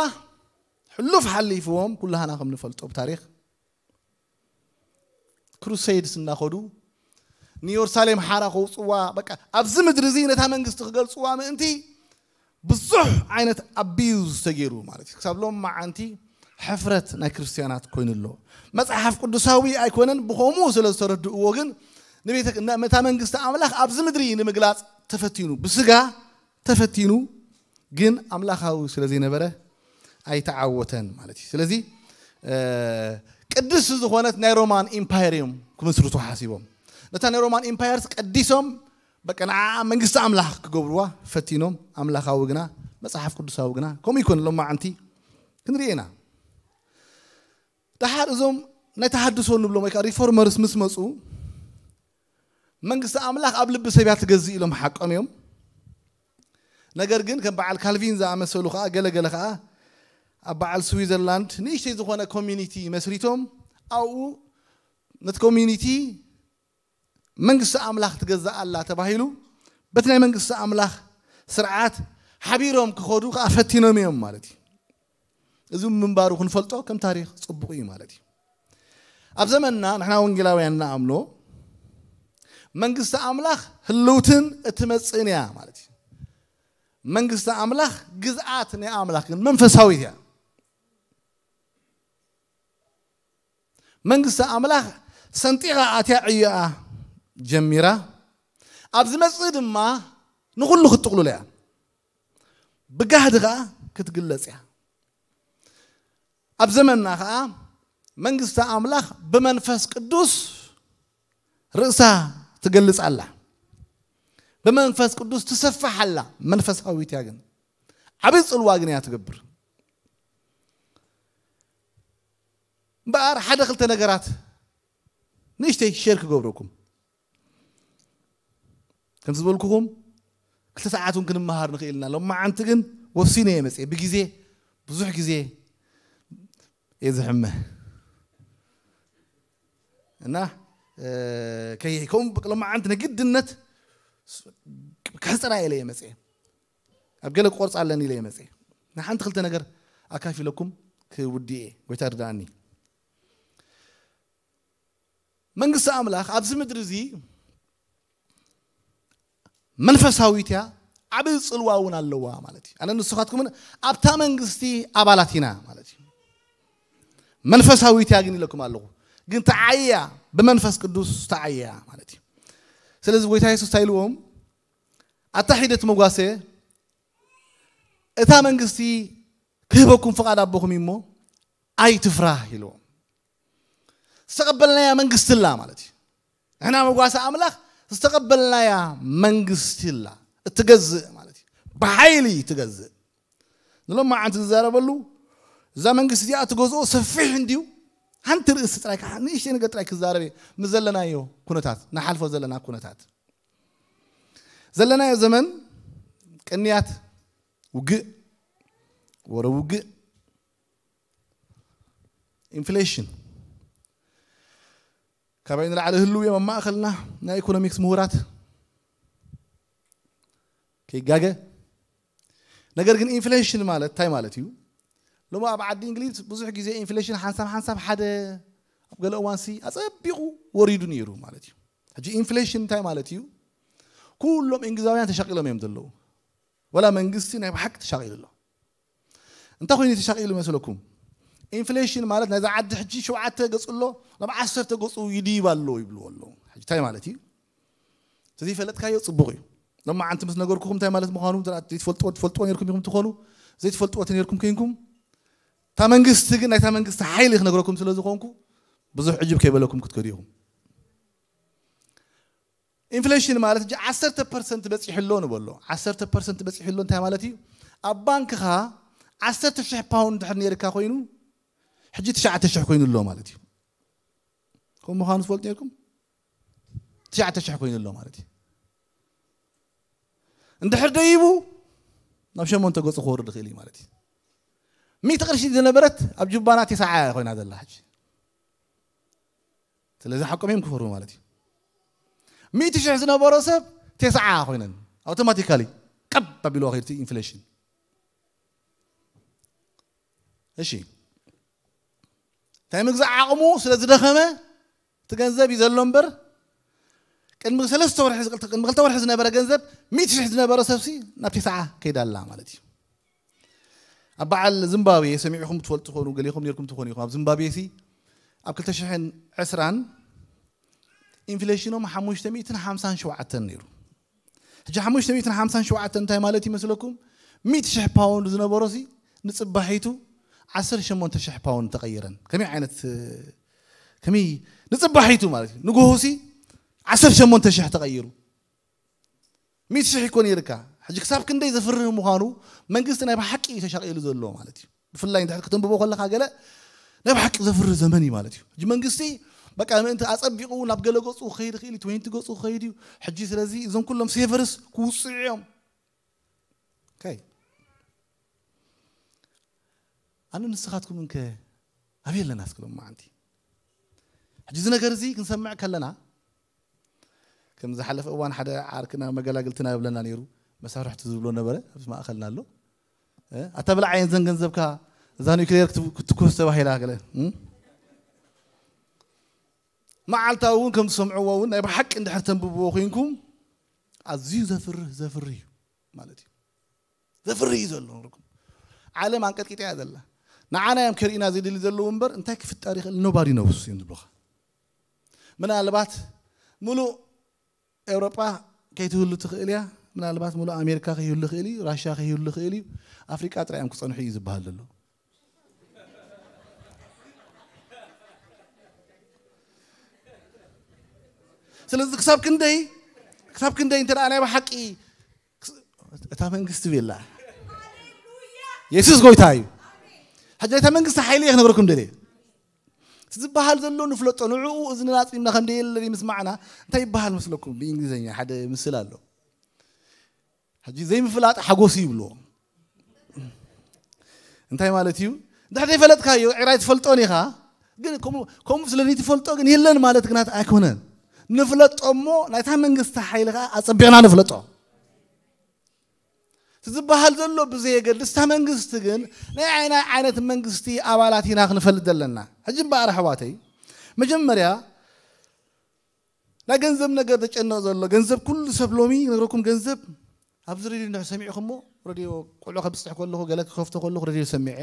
ሕሉፍ ሓሊፍዎም ኩላህና ከም ንፈልጦ ብታሪክ ክሩሰይድስ እናኸዱ ንየሩሳሌም ሓራ ከውፅዋ በቃ ኣብዚ ምድሪ እዚ ነታ መንግስቲ ክገልፅዋ ምእንቲ ብዙሕ ዓይነት ኣቢዩዝ ተገይሩ ማለት እዩ። ክሳብ ሎም መዓንቲ ሕፍረት ናይ ክርስትያናት ኮይኑ ኣሎ። መጽሓፍ ቅዱሳዊ ኣይኮነን። ብኸምኡ ስለ ዝተረድእዎ ግን ንቤተ ነ- ነታ መንግስቲ ኣምላኽ ኣብዚ ምድሪ ንምግላጽ ተፈቲኑ፣ ብስጋ ተፈቲኑ፣ ግን ኣምላኻዊ ስለ ዘይነበረ ኣይተዓወተን ማለት እዩ። ስለዚ እ፣ ቅድስቲ ዝኾነት ናይ ሮማን ኢምፓየር እዮም ክምስርቱ ሓሲቦም። ነታ ናይ ሮማን ኢምፓየርስ ቀዲሶም በቃ ንዓ መንግስቲ ኣምላኽ ክገብርዋ ፈቲኖም፣ ኣምላኻዊ ግና፣ መጽሓፍ ቅዱሳዊ ግና ከምኡ ይኮን። ሎም መዓንቲ ክንርኢ ኢና። ደሓር እዞም ናይ ተሃድሶ ንብሎም ወይ ከዓ ሪፎርመርስ ምስ መፁ መንግስቲ ኣምላኽ ኣብ ልቢ ሰብ እያ ትገዝእ ኢሎም ሓቆም እዮም። ነገር ግን ከም በዓል ካልቪን ዝኣመሰሉ ከዓ ገለገለ ከዓ ኣብ በዓል ስዊዘርላንድ ንእሽተይ ዝኾነ ኮሚኒቲ መስሪቶም ኣብኡ ነቲ ኮሚኒቲ መንግስቲ ኣምላኽ ትገዛእ ኣላ ተባሂሉ በቲ ናይ መንግስቲ ኣምላኽ ስርዓት ሓቢሮም ክኸዱ ከዓ ፈቲኖም እዮም ማለት እዩ። እዚ ምንባሩ ክንፈልጦ ከም ታሪኽ ጽቡቕ እዩ ማለት እዩ። ኣብ ዘመንና ንሕና ወንጌላውያን ንኣምኖ መንግስቲ ኣምላኽ ህልውትን እትመጽእን እያ ማለት እዩ። መንግስቲ ኣምላኽ ግዝኣት ናይ ኣምላኽ ግን መንፈሳዊት እያ። መንግስቲ ኣምላኽ ሰንጢቓ ኣትያ ዕዮኣ ጀሚራ ኣብ ዝመጽእ ድማ ንኹሉ ክትጥቕልሎ እያ። ብጋህዲ ከዓ ክትግለጽ እያ። ኣብ ዘመንና ከዓ መንግስቲ ኣምላኽ ብመንፈስ ቅዱስ ርእሳ ትገልጽ ኣላ። ብመንፈስ ቅዱስ ትሰፍሕ ኣላ። መንፈሳዊት እያ ግን ዓብዪ ጽልዋ ግን እያ ትገብር። እምበኣር ሓደ ክልተ ነገራት ንእሽተይ ሼር ክገብረኩም። ከምቲ ዝበልኩኹም ክልተ ሰዓት እውን ክንመሃር ንኽእል ኢና። ሎማዓንቲ ግን ወሲነ እየ መፅየ። ብግዜ ብዙሕ ግዜ እየ ዝሕመ እና እ፣ ከይ- ከምኡ በቃ ሎማዓንቲ ንግድነት ክሕፅራ ኢለ እየ መፅየ። ኣብ ገለ ክቆርፃ ኣለኒ ኢለ እየ መፅየ። ንሓንቲ ክልተ ነገር ኣካፊለኩም ክውድእ እየ። ጎይታ ርዳእኒ። መንግስቲ ኣምላኽ ኣብዚ ምድሪ እዚ መንፈሳዊት እያ፣ ዓብዪ ጽልዋ እውን ኣለዋ ማለት እዩ። ኣነ ንስኻትኩምን ኣብታ መንግስቲ ኣባላት ኢና ማለት እዩ። መንፈሳዊት እያ ግን ኢለኩም ኣለኹ፣ ግን ተዓያ፣ ብመንፈስ ቅዱስ ተዓያ ማለት እዩ። ስለዚ ጎይታ የሱስ እንታይ ኢልዎም? ኣታ ሒደት መጓሰ እታ መንግስቲ ክህበኩም ፍቓድ ኣቦኹም እዩ እሞ ኣይትፍራህ ኢልዎም። ዝተቐበልናያ መንግስቲ ኣላ ማለት እዩ። ንሕና መጓሰ ኣምላኽ ዝተቐበልናያ መንግስቲ ኣላ እትገዝእ ማለት እዩ። ብሓይሊ ትገዝእ። ንሎም መዓንቲ ዝዛረበሉ እዛ መንግስቲ እዚኣ ትገዝኦ ሰፊሕ እንድዩ። ሓንቲ ርእሲ ጥራይ ከዓ ንእሽተይ ነገር ጥራይ ክዛረብ እየ። ምስ ዘለናዮ ኩነታት ንሓልፎ ዘለና ኩነታት ዘለናዮ ዘመን ቅንያት ውግእ፣ ወረ ውግእ፣ ኢንፍሌሽን ካባይ ንላዕሊ ህልው እዮም ኣብ ማእኸልና ናይ ኢኮኖሚክስ ምሁራት ከይጋገ። ነገር ግን ኢንፍሌሽን ማለት እንታይ ማለት እዩ? ሎሚ ኣብ ዓዲ እንግሊዝ ብዙሕ ግዜ ኢንፍሌሽን ሓንሳብ ሓንሳብ ሓደ ኣብ ገለ እዋንሲ ኣፀቢቑ ወሪዱ ነይሩ ማለት እዩ። ሕጂ ኢንፍሌሽን እንታይ ማለት እዩ? ኩሎም እንግሊዛውያን ተሻቂሎም እዮም ዘለዉ። ወላ መንግስቲ ናይ ብሓቂ ተሻቂሉ ኣሎ። እንታይ ኮይኑ ተሻቂሉ መስለኩም? ኢንፍሌሽን ማለት ናይዛ ዓዲ ሕጂ ሸውዓተ ገፁ ኣሎ ናብ ዓሰርተ ገፁ ይድይብ ኣሎ ይብልዎ ኣለዉ። ሕጂ እንታይ ማለት እዩ? ተዘይፈለጥካዮ ፅቡቕ እዩ። ሎማዓንቲ ምስ ነገርኩኹም እንታይ ማለት ምዃኑ ዘይትፈልጥዎ ትፈልጥዎ ነርኩም ኢኹም ትኾኑ፣ ዘይትፈልጥዎ ተነርኩም ከይንኩም። እታ መንግስቲ ግን ናይታ መንግስቲ ሓይሊ ክነግረኩም ስለ ዝኾንኩ ብዙሕ ዕጅብ ከይበለኩም ክትከዱ ኢኹም። ኢንፍሌሽን ማለት ሕጂ ዓሰርተ ፐርሰንት በፂሑ ኣሎ ንበሎ። ዓሰርተ ፐርሰንት በፂሑ ኣሎ እንታይ ማለት እዩ? ኣብ ባንክኻ ዓሰርተ ሽሕ ፓውንድ ድሕር ነይርካ ኮይኑ ሕጂ ትሽዓተ ሽሕ ኮይኑ ኣሎ ማለት እዩ። ከምኡ ምዃኑ ትፈልጡ ነርኩም? ትሽዓተ ሽሕ ኮይኑ ኣሎ ማለት እዩ። እንድሕር ደይቡ ናብ ሸሞንተ ገፁ ክወርድ ይኽእል እዩ ማለት እዩ። ሚእቲ ቅርሺ ዝነበረት ኣብ ጁባና ቴስዓ ኮይና ዘላ ሕጂ። ስለዚ ሓቆም እዮም ክፈርሙ ማለት እዩ። ሚእቲ ሽሕ ዝነበሮ ሰብ ቴስዓ ኮይነን ኣውቶማቲካሊ ቀብ ኣቢልዋ ከይዱ ኢንፍሌሽን። እሺ እንታይ ምግዛእ ዓቕሙ ስለ ዝደኸመ እቲ ገንዘብ እዩ ዘሎ እምበር ቅድሚ ሰለስተ ወርሒ ቅድሚ ክልተ ወርሒ ዝነበረ ገንዘብ ሚእቲ ሽሕ ዝነበረ ሰብሲ ናብ ትስዓ ከይዳ ኣላ ማለት እዩ። ኣብ በዓል ዝምባብዌ ሰሚዕኹም ትፈልጡ ትኾኑ፣ ገሊኹም ነርኩም ትኾኑ ኢኹም። ኣብ ዝምባብዌ ሲ ኣብ ክልተ ሽሕን ዕስራን ኢንፍሌሽኖም ሓሙሽተ ሚእትን ሓምሳን ሸውዓተን ነይሩ። ሕጂ ሓሙሽተ ሚእትን ሓምሳን ሸውዓተን እንታይ ማለት ይመስለኩም? ሚእቲ ሽሕ ፓውንድ ዝነበሮ ሲ ንጽባሒቱ ዓሰርተ ሸሞንተ ሽሕ ፓውንድ ተቐይረን። ከመይ ዓይነት ከመይ ንጽባሒቱ ማለት እዩ። ንግሆ ሲ ዓሰርተ ሸሞንተ ሽሕ ተቐይሩ። ሚእቲ ሽሕ ይኮን ይርካ። ሕጂ ክሳብ ክንደይ ዘፍርህ ምዃኑ መንግስቲ ናይ ብሓቂ እዩ ተሻቒሉ ዘሎ ማለት እዩ። ብፍላይ እንድሕር ክትንብቦ ከለኻ ገለ ናይ ብሓቂ ዘፍርህ ዘመን እዩ ማለት እዩ። ሕጂ መንግስቲ በቃ ምእንቲ ኣጸቢቑ ናብ ገለ ገጹ ክኸይድ ይኽእል እዩ፣ ትወንቲ ገጹ ክኸይድ እዩ። ሕጂ ስለዚ እዞም ኩሎም ሴቨርስ ክውፅዑ እዮም። ከይ ኣነ ንስኻትኩም እንከ ኣበይ ኣለና እስኪ ሎማዓንቲ? ሕጂ እዚ ነገር እዚ ክንሰምዕ ከለና ከም ዝሓለፈ እዋን ሓደ ዓርክና መገላግልትና ይብለና ነይሩ። መሳርሕቱ ዝብሎ ነበረ ኣብዚ ማእኸልና ኣሎ። እ፣ ኣታ ብላዓየን ዘን ገንዘብካ እዛ ኒውክሌር ክትብ- ክትኩስ ተባሂላ ገለ እ? መዓልታዊ እውን ከም ትሰምዕዎ እውን ናይ ብሓቂ እንድሕር ተንብብዎ ኮይንኩም ኣዝዩ ዘፍርህ ዘፍርህ እዩ ማለት እዩ። ዘፍርህ እዩ ዘሎ ንርኩም። ዓለም ኣንቀጥቂጣ እያ ዘላ። ንዓና እዮም ከርእዩና ዝድሊ ዘለዉ እምበር እንታይ ክፍጠር ይኽእል ኖባዲ ነውስ እዮም ዝብሉኻ። ምናልባት ሙሉእ ኤውሮጳ ከይትህሉ ትኽእል እያ። ምናልባት ሙሉእ ኣሜሪካ ከይህሉ ይኽእል እዩ፣ ራሽያ ከይህሉ ይኽእል እዩ። ኣፍሪቃ ጥራይ እዮም ክጸንሑ እዩ ዝበሃል ዘሎ። ስለዚ ክሳብ ክንደይ ክሳብ ክንደይ እንተ ደኣ ናይ ብሓቂ እታ መንግስቲ ቤላ የሱስ ጎይታ እዩ። ሕጂ እታ መንግስቲ ሓይሊ እየ ክነግረኩም ደልየ። እቲ ዝበሃል ዘሎ ንፍለጦ ንዕኡ እዝንና ኣጽሚምና ከም ደየለ ምስማዕና እንታይ ይበሃል መስለኩም? ብእንግሊዝኛ ሓደ ምስል ኣሎ። ሕጂ ዘይምፍላጥ ሓጎስ እዩ ይብልዎ። እንታይ ማለት እዩ? እንድሕር ዘይፈለጥካዮ ዕራይ ትፈልጦን ኢኻ። ግን ከምኡ ከምኡ ስለ ዘይትፈልጦ ግን የለን ማለት ግና ኣይኮነን። ንፍለጦ እሞ ናይታ መንግስቲ ሓይሊ ከዓ ኣጸቢቕና ንፍለጦ። እቲ ዝበሃል ዘሎ ብዘየገድስ እታ መንግስቲ ግን ናይ ናይ ዓይነት መንግስቲ ኣባላት ኢና ክንፈልጥ ዘለና። ሕጂ እምበኣር ኣሕዋተይ መጀመርያ ናይ ገንዘብ ነገር ዘጨንቕ ዘሎ ገንዘብ ኩሉ ሰብ ሎሚ ነግረኩም ገንዘብ ኣብዚ ሬድዮ እንድሕር ሰሚዕኹሞ ሬድዮ ቆልዑ ከብፅሕ ከለኹ ገለ ክኸፍቶ ከለኹ ሬድዮ ሰሚዐ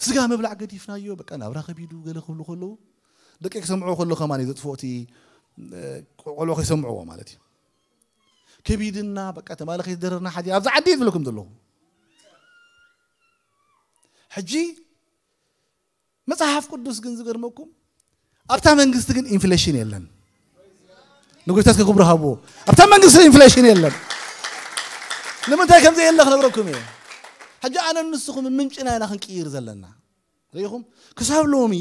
ስጋ ምብላዕ ገዲፍናዮ በቃ ናብራ ከቢዱ ገለ ክብሉ ከለዉ ደቂ ክሰምዕዎ ከሎ ከማን እዩ ዘጥፍኦ እቲ ቆልዑ ከይሰምዕዎ ማለት እዩ ከቢድና በቃ ተማለ ከይደረርና ሓዲ ኣብዚ ዓዲ ዝብለኩም ዘለኹ ሕጂ መጽሓፍ ቅዱስ ግን ዝገርመኩም ኣብታ መንግስቲ ግን ኢንፍሌሽን የለን። ንጉይታት ክብሩ ሃብዎ። ኣብታ መንግስቲ ኢንፍሌሽን የለን። ንምንታይ ከም ዘየለ ክነግረኩም እየ። ሕጂ ኣነ ንስኹም ምንጭና ኢና ክንቅይር ዘለና። ርኢኹም ክሳብ ሎሚ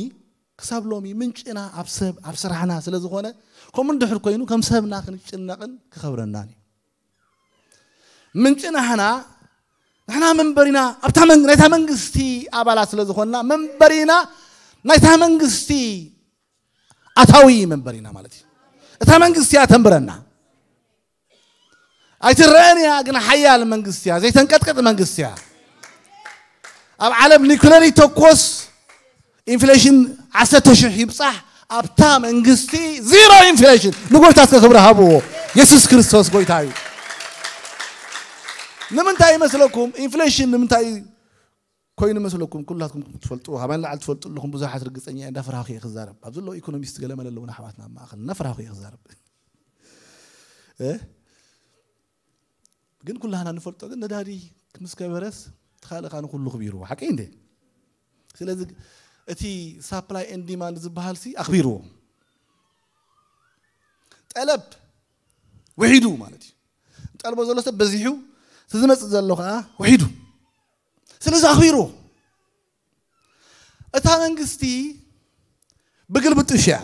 ክሳብ ሎሚ ምንጭና ኣብ ሰብ ኣብ ስራሕና ስለ ዝኾነ ከምኡ እንድሕር ኮይኑ ከም ሰብና ክንጭነቕን ክኸብረናን እዩ። ምንጭና ሕና ንሕና መንበሪና ኣብታ መን- ናይታ መንግስቲ ኣባላት ስለ ዝኾንና መንበሪና ናይታ መንግስቲ ኣታዊ መንበሪና ማለት እዩ። እታ መንግስቲ እያ ተንብረና። ኣይትረአን እያ ግን ሓያል መንግስቲ እያ፣ ዘይተንቀጥቅጥ መንግስቲ እያ። ኣብ ዓለም ኒኩለር ይተኮስ ኢንፍሌሽን ዓሰርተ ሽሕ ይብጻሕ ኣብታ መንግስቲ ዚሮ ኢንፍሌሽን ንጎይታ እስከ ክብሪ ሃብዎ። የሱስ ክርስቶስ ጎይታ እዩ። ንምንታይ ይመስለኩም ኢንፍሌሽን ንምንታይ ኮይኑ መስለኩም? ኩላትኩም ትፈልጡ፣ ካባይ ንላዕሊ ትፈልጡ ኣለኹም። ብዙሓት ርግጸኛ እየ፣ እንዳፈራህኩ እየ ክዛረብ። ኣብ ዘለዉ ኢኮኖሚስት ገለ መለ ኣለዉ ኣሕዋትና ኣብ ማእኸል፣ እናፈራህኩ እየ ክዛረብ። እ? ግን ኩላህና ንፈልጦ ግን ነዳዲ ምስ ከበረስ ተኻልእካ ንኩሉ ክቢርዎ ሓቂ እንዴ? ስለዚ እቲ ሳፕላይ ኤንድ ዲማንድ ዝበሃል ሲ ኣኽቢርዎ። ጠለብ ውሒዱ ማለት እዩ። ጠልቦ ዘሎ ሰብ በዚሑ እቲ ዝመጽእ ዘሎ ከዓ ውሒዱ። ስለዚ ኣኽቢርዎ። እታ መንግስቲ ብግልብጡ ሽያ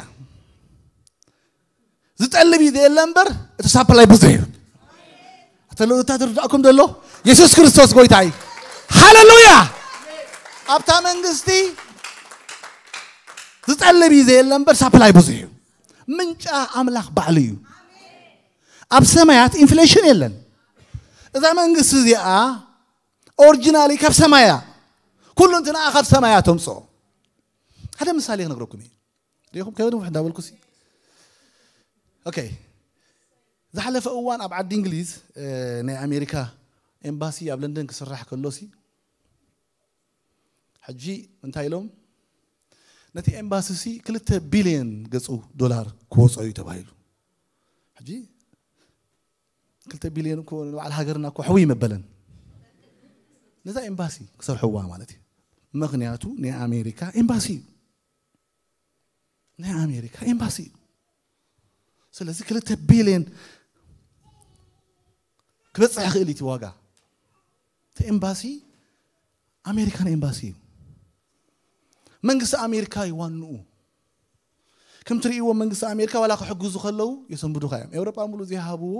ዝጠልብ እዩ ዘየለ እምበር እቲ ሳፕላይ ብዙሕ እዩ። እተለውታ ትርዳእኩም ዘሎ የሱስ ክርስቶስ ጎይታ እዩ። ሃሌሉያ! ኣብታ መንግስቲ ዝጠልብ እዩ ዘየለ እምበር ሳፕላይ ብዙሕ እዩ። ምንጫ ኣምላኽ ባዕሉ እዩ። ኣብ ሰማያት ኢንፍሌሽን የለን። እዛ መንግስቲ እዚኣ ኦሪጂናሊ ካብ ሰማያ ኩሉ እንትንኣ ካብ ሰማያ ተምፅኦ ሓደ ምሳሌ ክነግረኩም እዩ ሪኹም ከበድ ውሕ እንዳበልኩ ሲ ኦኬ። ዝሓለፈ እዋን ኣብ ዓዲ እንግሊዝ ናይ ኣሜሪካ ኤምባሲ ኣብ ለንደን ክስራሕ ከሎሲ፣ ሕጂ እንታይ ኢሎም? ነቲ ኤምባሲ ሲ ክልተ ቢልዮን ገጹ ዶላር ክወጾ እዩ ተባሂሉ። ሕጂ ክልተ ቢልዮን እኮ ንባዕል ሃገርና እኮ ሕዊ መበለን፣ ነዛ ኤምባሲ ክሰርሕዋ ማለት እዩ። ምክንያቱ ናይ ኣሜሪካ ኤምባሲ እዩ። ናይ ኣሜሪካ ኤምባሲ እዩ። ስለዚ ክልተ ቢልዮን ክበፅሕ ይኽእል እቲ ዋጋ። እቲ ኤምባሲ ኣሜሪካን ኤምባሲ እዩ። መንግስቲ ኣሜሪካ እዩ ዋንኡ። ከም ትርእይዎ መንግስቲ ኣሜሪካ ዋላ ክሕግዙ ከለዉ የሰንብዱኻ እዮም። ኤውሮጳ ሙሉእ ዘይሃብዎ፣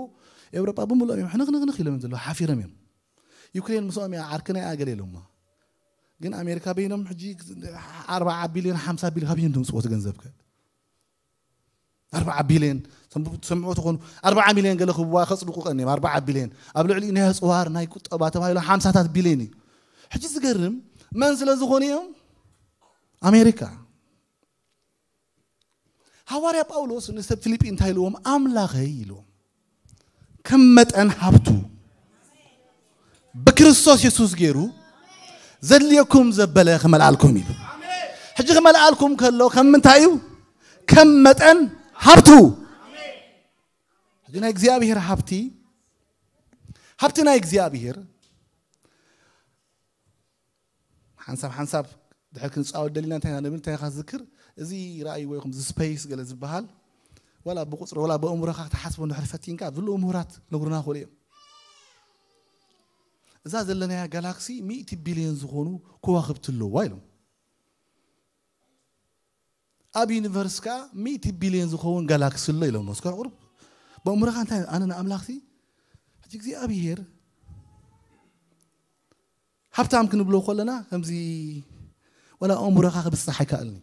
ኤውሮጳ ብምሉኦም እዮም ሕንኽንኽንኽ ኢሎም እዮም ዘለዉ፣ ሓፊሮም እዮም። ዩክሬን ምስኦም እያ ዓርክና እያ ገለ ኢሎማ። ግን ኣሜሪካ በይኖም ሕጂ ኣርባዓ ቢልዮን ሓምሳ ቢልዮን ካብ እዮም ትምፅዎ እቲ ገንዘብ ከ ኣርባዓ ቢልዮን ትሰምዑ ትኾኑ ኣርባዓ ሚልዮን ገለ ክብዋ ከፅድቁ ቀኒም ኣርባዓ ቢልዮን ኣብ ልዕሊኡ ናይ ኣፅዋር ናይ ቁጠባ ተባሂሉ ሓምሳታት ቢልዮን እዩ። ሕጂ ዝገርም መን ስለ ዝኾኑ እዮም? ኣሜሪካ። ሃዋርያ ጳውሎስ ንሰብ ፊልጲ እንታይ ኢልዎም? ኣምላኸይ ኢልዎም ከም መጠን ሃብቱ ብክርስቶስ የሱስ ገይሩ ዘድልየኩም ዘበለ ክመልኣልኩም ኢሉ። ሕጂ ክመልኣልኩም ከሎ ከም ምንታይ እዩ? ከም መጠን ሃብቱ። ሕጂ ናይ እግዚኣብሔር ሃብቲ፣ ሃብቲ ናይ እግዚኣብሔር ሓንሳብ ሓንሳብ ድሕር ክንፃወት ደሊና እንታይ ኢና ንብል እንታይ ኢኻ ዝዝክር? እዚ ረኣይዎ ኢኹም እዚ ስፔስ ገለ ዝበሃል ዋላ ብቁፅሪ ዋላ ብእምሮኻ ክትሓስቦ እንድሕር ፈቲንካ ዝብልኡ ምሁራት ነግሩና ክእሉ እዮም። እዛ ዘለናያ ጋላክሲ ሚእቲ ቢልዮን ዝኾኑ ከዋኽብቲ ኣለዋ ኢሎም። ኣብ ዩኒቨርስ ከኣ ሚእቲ ቢልዮን ዝኸውን ጋላክሲ ኣሎ ኢሎም። እስከ ቁሩብ በእምሮኻ እንታይ ኣነ ንኣምላኽሲ ሕጂ እግዚኣብሔር ሃብታም ክንብሎ ከለና ከምዚ ወላ ኣእምሮኻ ክብፅሕ ኣይከኣልኒ።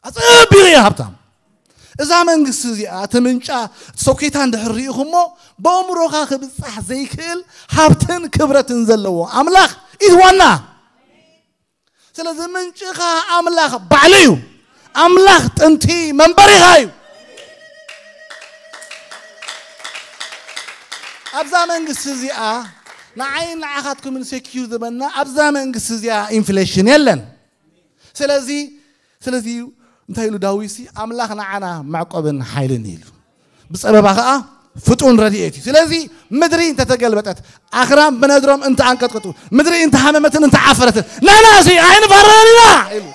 ኣፀቢቑ እየ ሃብታም። እዛ መንግስቲ እዚኣ እቲ ምንጫ እቲ ሶኬታ እንድሕር ርኢኹሞ ብኣእምሮኻ ክብፃሕ ዘይክእል ሃብትን ክብረትን ዘለዎ ኣምላኽ ኢት ዋና። ስለዚ ምንጭኻ ኣምላኽ ባዕሉ እዩ። ኣምላኽ ጥንቲ መንበሪኻ እዩ። ኣብዛ መንግስቲ እዚኣ ንዓይን ንዓኻትኩምን ሴኪር ዝበና ኣብዛ መንግስቲ እዚኣ ኢንፍሌሽን የለን። ስለዚ ስለዚ እንታይ ኢሉ ዳዊት ሲ ኣምላኽ ንዓና መዕቆብን ሓይልን ኢሉ ብፀበባ ከዓ ፍጡን ረድኤት እዩ። ስለዚ ምድሪ እንተተገልበጠት ኣኽራን ብነድሮም እንተኣንቀጥቅጡ ምድሪ እንተሃመመትን እንተዓፈረትን ናና ሲ ኣይንፈረን ኢና ኢሉ።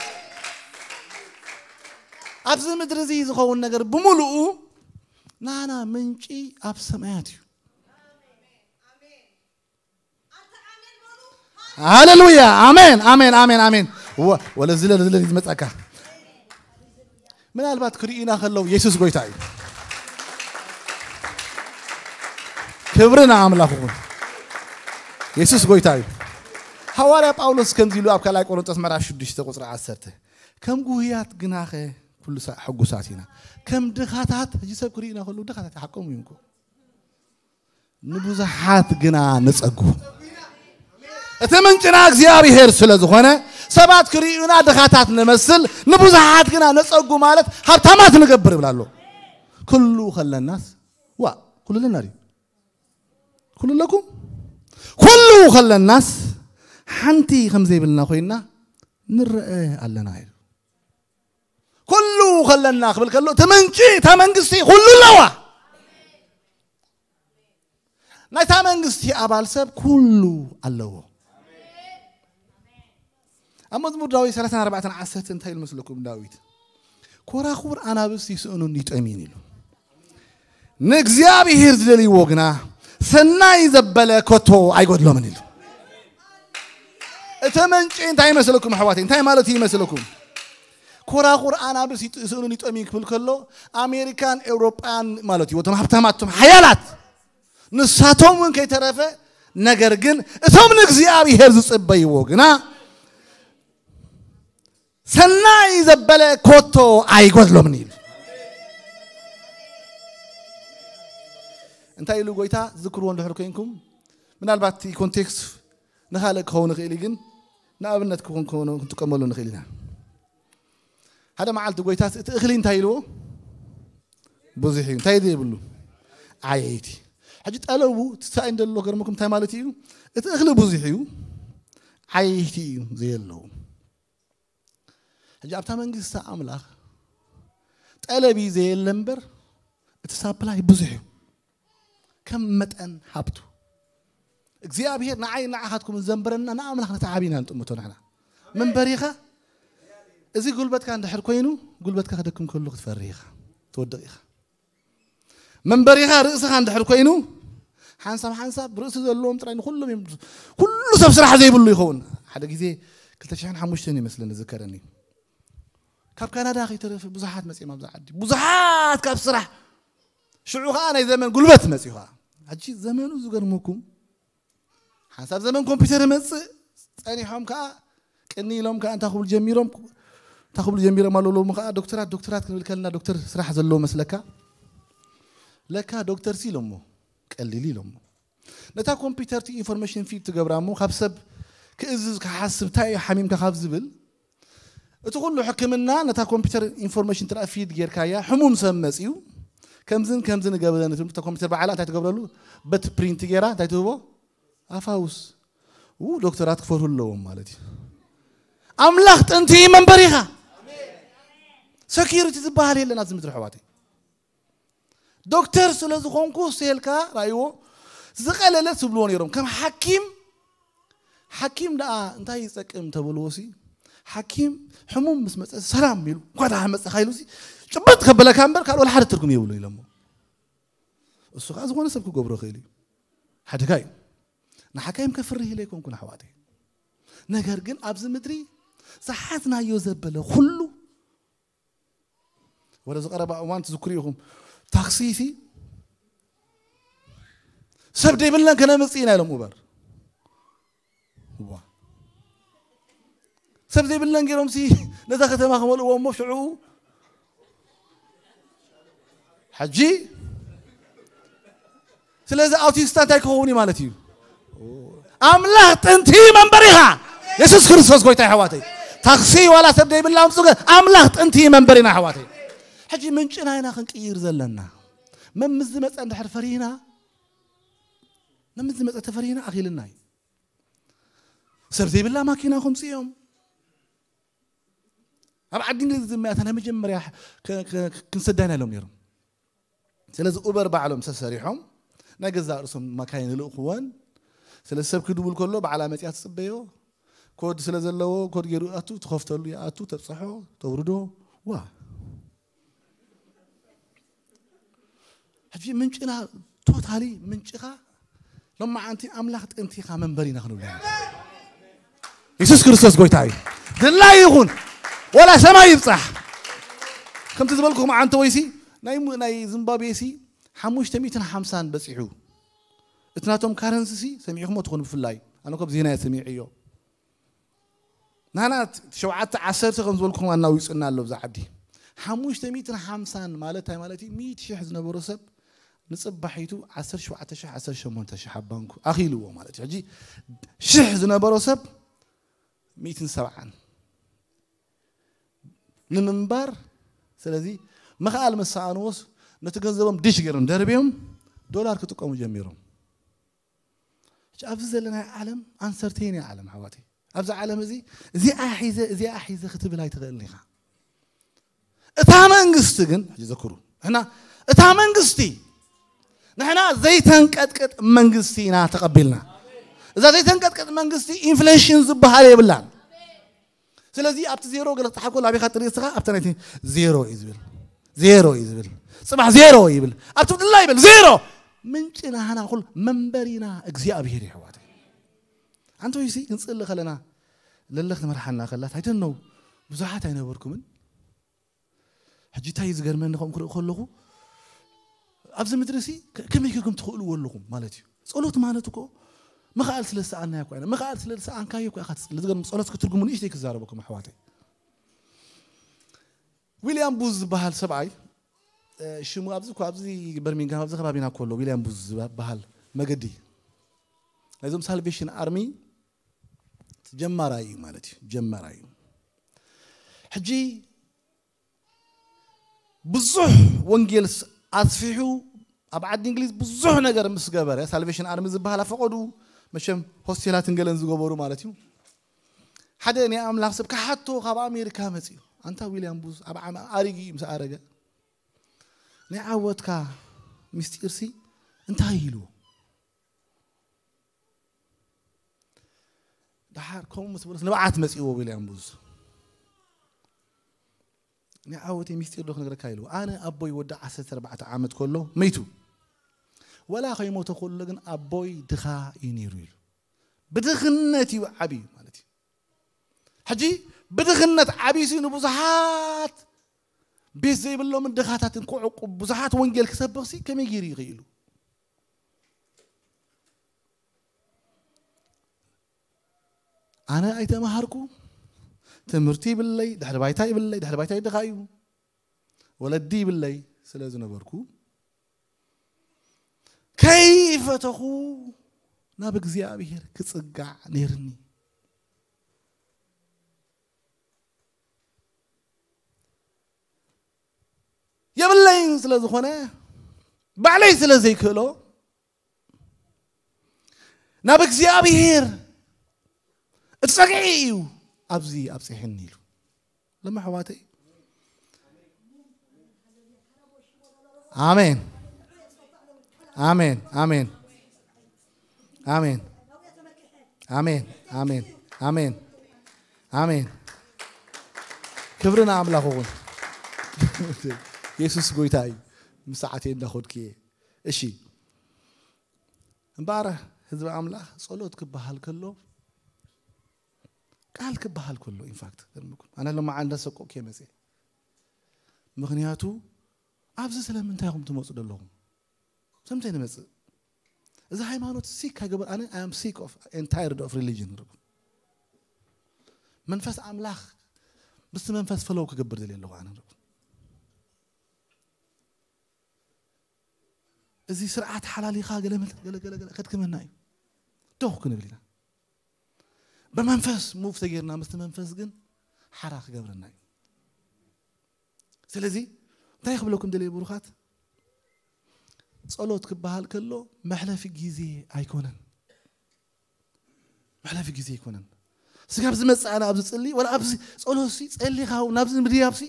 ኣብዚ ምድሪ እዚ ዝኸውን ነገር ብምሉኡ ናና ምንጪ ኣብ ሰማያት እዩ። ሃሌሉያ ኣሜን ኣሜን ኣሜን ኣሜን። ወለዚ ለዚ ለዚ ዝመፀካ ምናልባት ክርእዩና ከለዉ የሱስ ጎይታ እዩ። ክብሪ ንኣምላኽ ይኹን። የሱስ ጎይታ እዩ። ሃዋርያ ጳውሎስ ከምዚ ኢሉ ኣብ ካልኣይ ቆሮንጦስ ምዕራፍ ሽዱሽተ ቁፅሪ ዓሰርተ ከም ጉህያት ግናኸ ኩሉ ሳዕ ሕጉሳት ኢና ከም ድኻታት። ሕጂ ሰብ ክርእዩና ከለዉ ድኻታት ሓቆም እዩ እኮ ንብዙሓት ግና ነጸጉ። እቲ ምንጭና እግዚኣብሔር ስለ ዝኾነ ሰባት ክርእዩና ድኻታት ንመስል፣ ንብዙሓት ግና ነጸጉ ማለት ሃብታማት ንገብር ይብል ኣሎ። ኩሉ ከለናስ ዋ ኩሉ ኣለና ድዩ? ኩሉ ኣለኩም? ኩሉ ከለናስ ሓንቲ ከም ዘይብልና ኮይና ንረአ ኣለና ኢሉ። ኩሉ ከለና ክብል ከሎ እቲ ምንጪ እታ መንግስቲ ኩሉ ኣለዋ። ናይታ መንግስቲ ኣባል ሰብ ኩሉ ኣለዎ። ኣብ መዝሙር ዳዊት ሰላሳን ኣርባዕተን ዓሰርተ እንታይ ኢሉ መስለኩም ዳዊት? ኮራኹር ኣናብስ ይስእኑን ይጠምዩን ኢሉ። ንእግዚኣብሔር ዝደልይዎ ግና ሰናይ ዘበለ ኮቶ ኣይጎድሎምን ኢሉ። እቲ ምንጪ እንታይ ይመስለኩም ኣሕዋተይ? እንታይ ማለት እዩ ይመስለኩም? ኮራኹር ኣናብስ ይስእኑን ይጠምዩን ክብል ከሎ ኣሜሪካን ኤውሮጳን ማለት እዩ። እቶም ሃብታማት እቶም ሓያላት ንሳቶም እውን ከይተረፈ ነገር ግን እቶም ንእግዚኣብሔር ዝጽበይዎ ግና ሰናይ ዘበለ ኮቶ ኣይጎድሎምን ኢሉ። እንታይ ኢሉ ጎይታ ዝክርዎ እንድሕር ኮይንኩም ምናልባት እቲ ኮንቴክስት ንኻልእ ክኸውን ይኽእል እዩ፣ ግን ንኣብነት ክኾን ክኾን ክንጥቀመሉ ንኽእል ኢና። ሓደ መዓልቲ ጎይታ እቲ እኽሊ እንታይ ኢልዎ? ብዙሕ እዩ። እንታይ ዘይብሉ? ዓየይቲ። ሕጂ ጠለቡ ትሳይ እንደሎ ገርምኩም እንታይ ማለት እዩ? እቲ እኽሊ ብዙሕ እዩ፣ ዓየይቲ እዩ ዘየለዉ። ሕጂ ኣብታ መንግስቲ ኣምላኽ ጠለብ እዩ ዘየለ እምበር፣ እቲ ሳፕላይ ብዙሕ እዩ። ከም መጠን ሃብቱ እግዚኣብሔር ንዓይ ንዓኻትኩም ዘንበረና ንኣምላኽ ነቲ ዓብና ንጥምቶ ንሕና። መንበሪኻ እዚ ጉልበትካ እንድሕር ኮይኑ፣ ጉልበትካ ክደክም ከሎ ክትፈርህ ኢኻ፣ ትወድቕ ኢኻ። መንበሪኻ ርእስኻ እንድሕር ኮይኑ፣ ሓንሳብ ሓንሳብ ርእሲ ዘለዎም ጥራይ ንኩሎም እዮም። ኩሉ ሰብ ስራሕ ዘይብሉ ይኸውን። ሓደ ግዜ ክልተ ሽሕን ሓሙሽተን ይመስለኒ ዝከረኒ፣ ካብ ካናዳ ከይተረፈ ብዙሓት መፅኦም ኣብዛ ዓዲ፣ ብዙሓት ካብ ስራሕ። ሽዑ ከዓ ናይ ዘመን ጉልበት መፅኡ ከዓ። ሕጂ ዘመኑ ዝገርመኩም፣ ሓንሳብ ዘመን ኮምፒውተር ይመፅእ፣ ፀኒሖም ከዓ ቅኒ ኢሎም ከዓ እንታይ ክብሉ ጀሚሮም፣ እንታይ ክብሉ ጀሚሮም ኣለዉ ሎሚ ከዓ ዶክተራት፣ ዶክተራት ክንብል ከለና ዶክተር ስራሕ ዘለዎ መስለካ። ለካ ዶክተር ሲ ኢሎሞ፣ ቀሊል ኢሎሞ። ነታ ኮምፒውተር ቲ ኢንፎርሜሽን ፊድ ትገብራ እሞ፣ ካብ ሰብ ክእዝዝ ክሓስብ እንታይ እዩ ሓሚምካ ካብ ዝብል፣ እቲ ኩሉ ሕክምና ነታ ኮምፒውተር ኢንፎርሜሽን ትረኣ ፊድ ጌርካያ፣ ሕሙም ሰብ መፅዩ ከምዝን ከምዝን ገበዘን ትብል፣ እታ ኮምፒውተር በዓላ እንታይ ትገብረሉ? በት ፕሪንት ጌራ እንታይ ትህቦ? ኣፋውስ። ው ዶክተራት ክፈርሁ ኣለዎም ማለት እዩ። ኣምላኽ ጥንቲ እዩ መንበሪኻ። ሰኪሪቲ ዝበሃል የለን ኣብዚ ምድሪ ኣሕዋተይ። ዶክተር ስለ ዝኾንኩ ስየልካ ራእይዎ ዝቐለለ ትብልዎ ነይሮም። ከም ሓኪም፣ ሓኪም ደኣ እንታይ ይጠቅም ተብልዎ ሲ፣ ሓኪም ሕሙም ምስ መፀ ሰላም ኢሉ እንኳ ደሓን መፀኻ ኢሉ ሲ ጭበጥ ከበለካ እምበር ካልእ ወላ ሓደ ትርጉም የብሉ ኢሎሞ። እሱ ከዓ ዝኾነ ሰብ ክገብሮ ይኽእል እዩ። ሓደጋ እዩ። ንሓካይም ከፍርህ ኢለ ኣይኮንኩን ኣሕዋተይ። ነገር ግን ኣብዚ ምድሪ ዝሓዝናዮ ዘበለ ኩሉ ወደ ዝቐረባ እዋን ትዝክሩ ኢኹም። ታክሲ ሲ ሰብ ዘይብለን ከነምፅእ ኢና ኢሎም ኡበር። ዋ። ሰብ ዘይብለን ገይሮም ሲ ነዛ ከተማ ክመልእዎ እሞ ሽዑ ሕጂ ስለዚ ኣውቲስታ እንታይ ክኸውን እዩ ማለት እዩ? ኣምላኽ ጥንቲ መንበሪኻ። የሱስ ክርስቶስ ጎይታ ኣሕዋተይ። ታክሲ ዋላ ሰብ ዘይብላ ኣምፅኡ፣ ኣምላኽ ጥንቲ መንበሪና ኣሕዋተይ። ሕጂ ምንጭና ኢና ክንቅይር ዘለና። መምስ ዝመፀ እንድሕር ፈሪህና፣ መምስ ዝመፀ ተፈሪህና ኣኺልና እዩ። ሰብ ዘይብላ ማኪና ከምፅኡ እዮም። ኣብ ዓዲ እንግሊዝ ዝመያታ ናይ መጀመርያ ክ- ክ- ክንሰዳ ኢና ኢሎም ነይሮም። ስለዚ ኡበር ባዕሎም ሰሰሪሖም ናይ ገዛእ ርእሶም ማካይን ይልእኽወን። ስለዚ ሰብ ክድውል ከሎ ባዕላ መፅያ ትፅበዮ። ኮድ ስለ ዘለዎ ኮድ ገይሩ ኣቱ ትኸፍተሉ፣ ይኣቱ፣ ተብፅሖ፣ ተውርዶ። ዋ። ሕጂ ምንጭና ቶታሊ ምንጭኻ ሎማዓንቲ ኣምላኽ ጥንቲኻ መንበሪና ክንብሎ ኢና። የሱስ ክርስቶስ ጎይታ እዩ። ድላይ ይኹን ወላ ሰማይ ይብፃሕ። ከምቲ ዝበልኩኹም ዓንተ ወይሲ ናይ ሙ- ናይ ዚምባብዌ ሲ ሓሙሽተ ሚእትን ሓምሳን በፂሑ። እቲ ናቶም ካረንሲ ሲ ሰሚዕኹሞ ትኾኑ ብፍላይ ኣነ ኮብ ዜና እየ ሰሚዐዮ። ናና ሸውዓተ ዓሰርተ ከም ዝበልኩኹም ኣናዊፅና ኣሎ ብዛ ዓዲ። ሓሙሽተ ሚእትን ሓምሳን ማለት እንታይ ማለት እዩ? ሚእቲ ሽሕ ዝነበሮ ሰብ ንፅባሒቱ ዓሰርተ ሸውዓተ ሽሕ ዓሰርተ ሸሞንተ ሽሕ ኣብ ባንኩ ኣኺልዎ ማለት እዩ። ሕጂ ሽሕ ዝነበሮ ሰብ ሚእትን ሰብዓን ንምንባር። ስለዚ ምኽኣል ምስ ሰኣንዎስ ነቲ ገንዘቦም ድሽ ገይሮም ደርብዮም ዶላር ክጥቀሙ ጀሚሮም። ሕጂ ኣብዚ ዘለናዮ ዓለም ኣንሰርቴን እያ ዓለም ኣሕዋተይ። ኣብዚ ዓለም እዚ እዚኣ ሒዘ እዚኣ ሒዘ ክትብል ኣይትኽእልን ኢኻ። እታ መንግስቲ ግን ሕጂ ዘክሩ ንሕና እታ መንግስቲ ንሕና ዘይተንቀጥቅጥ መንግስቲ ኢና ተቐቢልና። እዛ ዘይተንቀጥቅጥ መንግስቲ ኢንፍሌሽን ዝበሃል የብላን። ስለዚ ኣብቲ ዜሮ ገለ ክትሓልኮ ኣበይ ኢኻ ትርኢ ንስኻ ኣብታ ናይቲ ዜሮ እዩ ዝብል። ዜሮ እዩ ዝብል። ፅባሕ ዜሮ ይብል። ኣብቲ ድላ ይብል ዜሮ። ምንጭ ናህና ኩል መንበሪና እግዚኣብሔር እዩ ኣሕዋተይ። ኣንተ ወይሲ ክንፅሊ ከለና ለለ ክትመርሓና ከላት ኣይደነው ብዙሓት ኣይነበርኩምን። ሕጂ እንታይ እዩ ዝገርመኒ ከምኡ ክርኢ ከለኹ ኣብዚ ምድሪ ሲ ከ- ከመይ ጌርኩም ትኽእልዎ ኣለኹም ማለት እዩ። ጸሎት ማለት እኮ ምኽኣል ስለ ዝሰኣናዮ እኮ ኣይኮነን። ምኽኣል ስለ ዝሰኣንካዮ እኮ ኢኻ ትጽሊ። ዝገርም ጸሎት ክትርጉሙ ንእሽተይ ክዛረበኩም ኣሕዋተይ። ዊልያም ቡዝ ዝበሃል ሰብኣይ እ፣ ሽሙ ኣብዚ እኮ ኣብዚ በርሚንግሃም ኣብዚ ከባቢና እኮ ኣሎ። ዊልያም ቡዝ ዝበሃል መገዲ ናይዞም ሳልቬሽን ኣርሚ ጀማራይ እዩ ማለት እዩ። ጀማራይ እዩ። ሕጂ ብዙሕ ወንጌል ስ- ኣስፊሑ ኣብ ዓዲ እንግሊዝ ብዙሕ ነገር ምስ ገበረ፣ ሳልቬሽን ኣርሚ ዝበሃል ኣብ ፈቐዱ፣ መቸም ሆስቴላትን ገለን ዝገበሩ ማለት እዩ። ሓደ ናይ ኣምላኽ ሰብ ክሓቶ ካብ ኣሜሪካ መጺኡ፣ ኣንታ ዊልያም ቡዝ ኣብ ዓመ ኣሪጊ እዩ። ምስ ኣረገ፣ ናይ ዓወትካ ምስጢርሲ እንታይ ኢልዎ? ደሓር ከምኡ ምስ በለስ ንብዓት መጺእዎ ዊልያም ቡዝ። ናይ ዓወተይ ምስጢር ዶ ክነግረካ ኢልዎ? ኣነ ኣቦይ ወዲ ዓሰርተ ኣርባዕተ ዓመት ከሎ መይቱ። ወላ ከይሞተ ከሎ ግን ኣቦይ ድኻ እዩ ነይሩ ኢሉ። ብድኽነት እዩ ዓብዩ ማለት እዩ። ሕጂ ብድኽነት ዓብዩሲ ንብዙሓት ቤት ዘይብሎምን ድኻታትን ክዕቁብ፣ ብዙሓት ወንጌል ክሰብኽሲ ከመይ ገይሩ ይኽእሉ? ኣነ ኣይተማሃርኩ፣ ትምህርቲ ይብለይ፣ ድሕሪ ባይታ ይብለይ፣ ድሕሪ ባይታ ድኻ እዩ፣ ወለዲ ይብለይ ስለ ዝነበርኩ፣ ከይፈተኹ ናብ እግዚኣብሔር ክጽጋዕ ነይርኒ። የብለይን ስለ ዝኾነ፣ ባዕለይ ስለ ዘይክእሎ፣ ናብ እግዚኣብሔር እጸግዒ እዩ ኣብዚ ኣብጽሕኒ ኢሉ። ለማ ኣሕዋተይ፣ ኣሜን፣ ኣሜን፣ ኣሜን፣ ኣሜን፣ ኣሜን፣ ኣሜን፣ ኣሜን፣ ኣሜን። ክብሪ ንኣምላኽ ይኹን። የሱስ ጎይታ እዩ። ምስ ሰዓተይ እንዳኸድኩ እየ። እሺ፣ እምበኣር ህዝቢ ኣምላኽ፣ ጸሎት ክበሃል ከሎ፣ ቃል ክበሃል ከሎ፣ ኢንፋክት ገርምኩም፣ ኣነ ሎማዓ እንዳሰቆቅኩ እየ መጽየ። ምኽንያቱ ኣብዚ ስለምንታይ ኢኹም ትመጹ ዘለኹም? ስለምንታይ ንመጽእ? እዚ ሃይማኖት ሲክ ከገበር፣ ኣነ I am sick of and tired of religion። መንፈስ ኣምላኽ፣ ምስቲ መንፈስ ፈለው ክገብር ደልየ ኣለኹ ኣነ። እዚ ስርዓት ሓላሊኻ ገለ መለ-፣ ገለ፣ ገለ፣ ገለ ከድክመና እዩ። ዶኽ ክንብል ኢና። ብመንፈስ ሙቭ ተጌርና፣ ምስቲ መንፈስ ግን ሓራ ክገብረና እዩ። ስለዚ እንታይ ክብለኩም ደልየ ብሩኻት? ጸሎት ክበሃል ከሎ መሕለፊ ግዜ ኣይኮነን። መሕለፊ ግዜ ኣይኮነን። ስጋብ ዝመጽእ ኣነ ኣብዚ ጽሊ፣ ወላ ኣብዚ ጸሎትሲ ጸሊኻ ናብዚ ምድያብሲ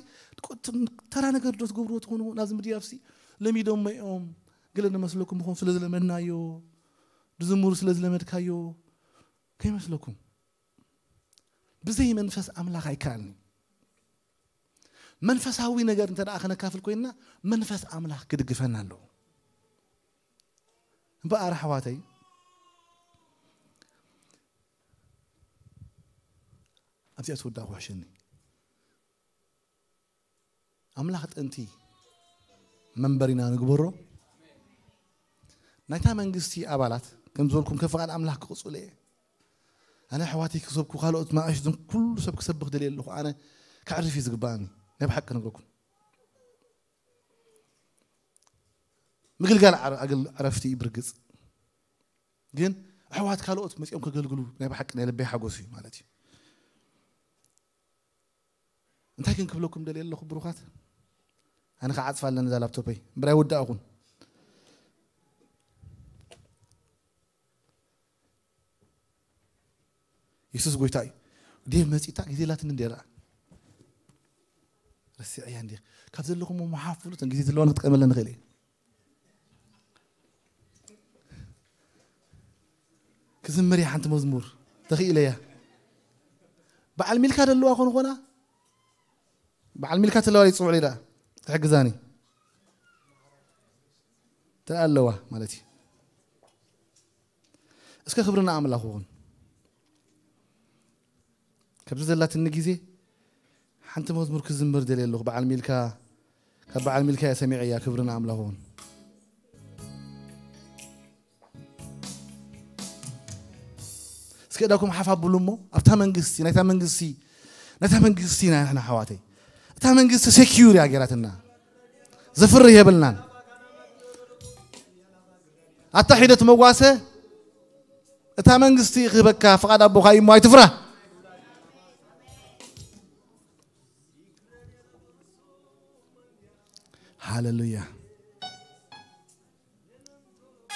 ተራ ነገር ዶ ትገብርዎ ትኾኑ? ናብዚ ምድያብሲ ለሚዶሞ እዮም። ገለ ንመስለኩም ይኾን ስለ ዝለመድናዮ፣ ድዝምሩ ስለ ዝለመድካዮ ከይመስለኩም። ብዘይ መንፈስ ኣምላኽ ኣይከኣልን እዩ። መንፈሳዊ ነገር እንተ ደኣ ከነካፍል ኮይንና፣ መንፈስ ኣምላኽ ክድግፈና ኣለዎ። እምበኣር ኣሕዋተይ፣ ኣብዚኣ ትውዳእ ክውሕሸኒ። ኣምላኽ ጥንቲ መንበሪና ንግበሮ። ናይታ መንግስቲ ኣባላት ከም ዝበልኩም፣ ከም ፍቓድ ኣምላኽ ክቕጽሉ እየ። ኣነ ኣሕዋተይ ክሰብኩ፣ ካልኦት ንኣሽቱን ኩሉ ሰብ ክሰብኽ ደልየ ኣለኹ። ኣነ ከዕርፍ እዩ ዝግባኣኒ። ናይ ብሓቂ ነግረኩም። ምግልጋል ዓረ-፣ ኣገል-፣ ዕረፍቲ እዩ ብርግጽ። ግን ኣሕዋት ካልኦት መጺኦም ከገልግሉ ናይ ብሓቂ ናይ ልበይ ሓጎስ እዩ ማለት እዩ። እንታይ ግን ክብለኩም ደልየ ኣለኹ ብሩኻት? ኣነ ክዓጽፋ ኣለኒ እዛ ላፕቶፐይ። እምበር ኣይወዳእኹን። የሱስ ጎይታ እዩ። ዴቭ መጺእታ ግዜ ላትኒ እንዴ ደኣ። ረሲዐያ እንዴ። ካብ ዘለኹም መሓፍ ብሉተን ግዜ ዘለዋን ክትቀመለን ንኽእል እየ። ክዝምር እየ ሓንቲ መዝሙር። ተኽኢለ እያ። በዓል ሚልካ ደለዋ ኮን ኾና? በዓል ሚልካ ተለዋ ይጽውዕ ደኣ። ትሕግዛኒ። ተለዋ ኣለዋ ማለት እዩ። እስከ ክብሪ ንኣምላኽ ይኹን። ካብዚ ዘላትኒ ግዜ ሓንቲ መዝሙር ክዝምር ደልየ ኣለኹ። በዓል ሚልካ፣ ካብ በዓል ሚልካ እየ ሰሚዐያ። ክብሪ ንኣምላኽ ይኹን። እስከ እዳኩም ሓፍ ኣብሉ እሞ፣ ኣብታ መንግስቲ፣ ናይታ መንግስቲ፣ ናይታ መንግስቲ ኢና ንሕና ኣሕዋተይ። እታ መንግስቲ ሴኪዩር እያ ጌራትና። ዘፍርህ የብልናን። ኣታ ሒደት መጓሰ፣ እታ መንግስቲ ክህበካ ፍቓድ ኣቦኻ እዩ እሞ ኣይትፍራህ። ሃሌሉያ።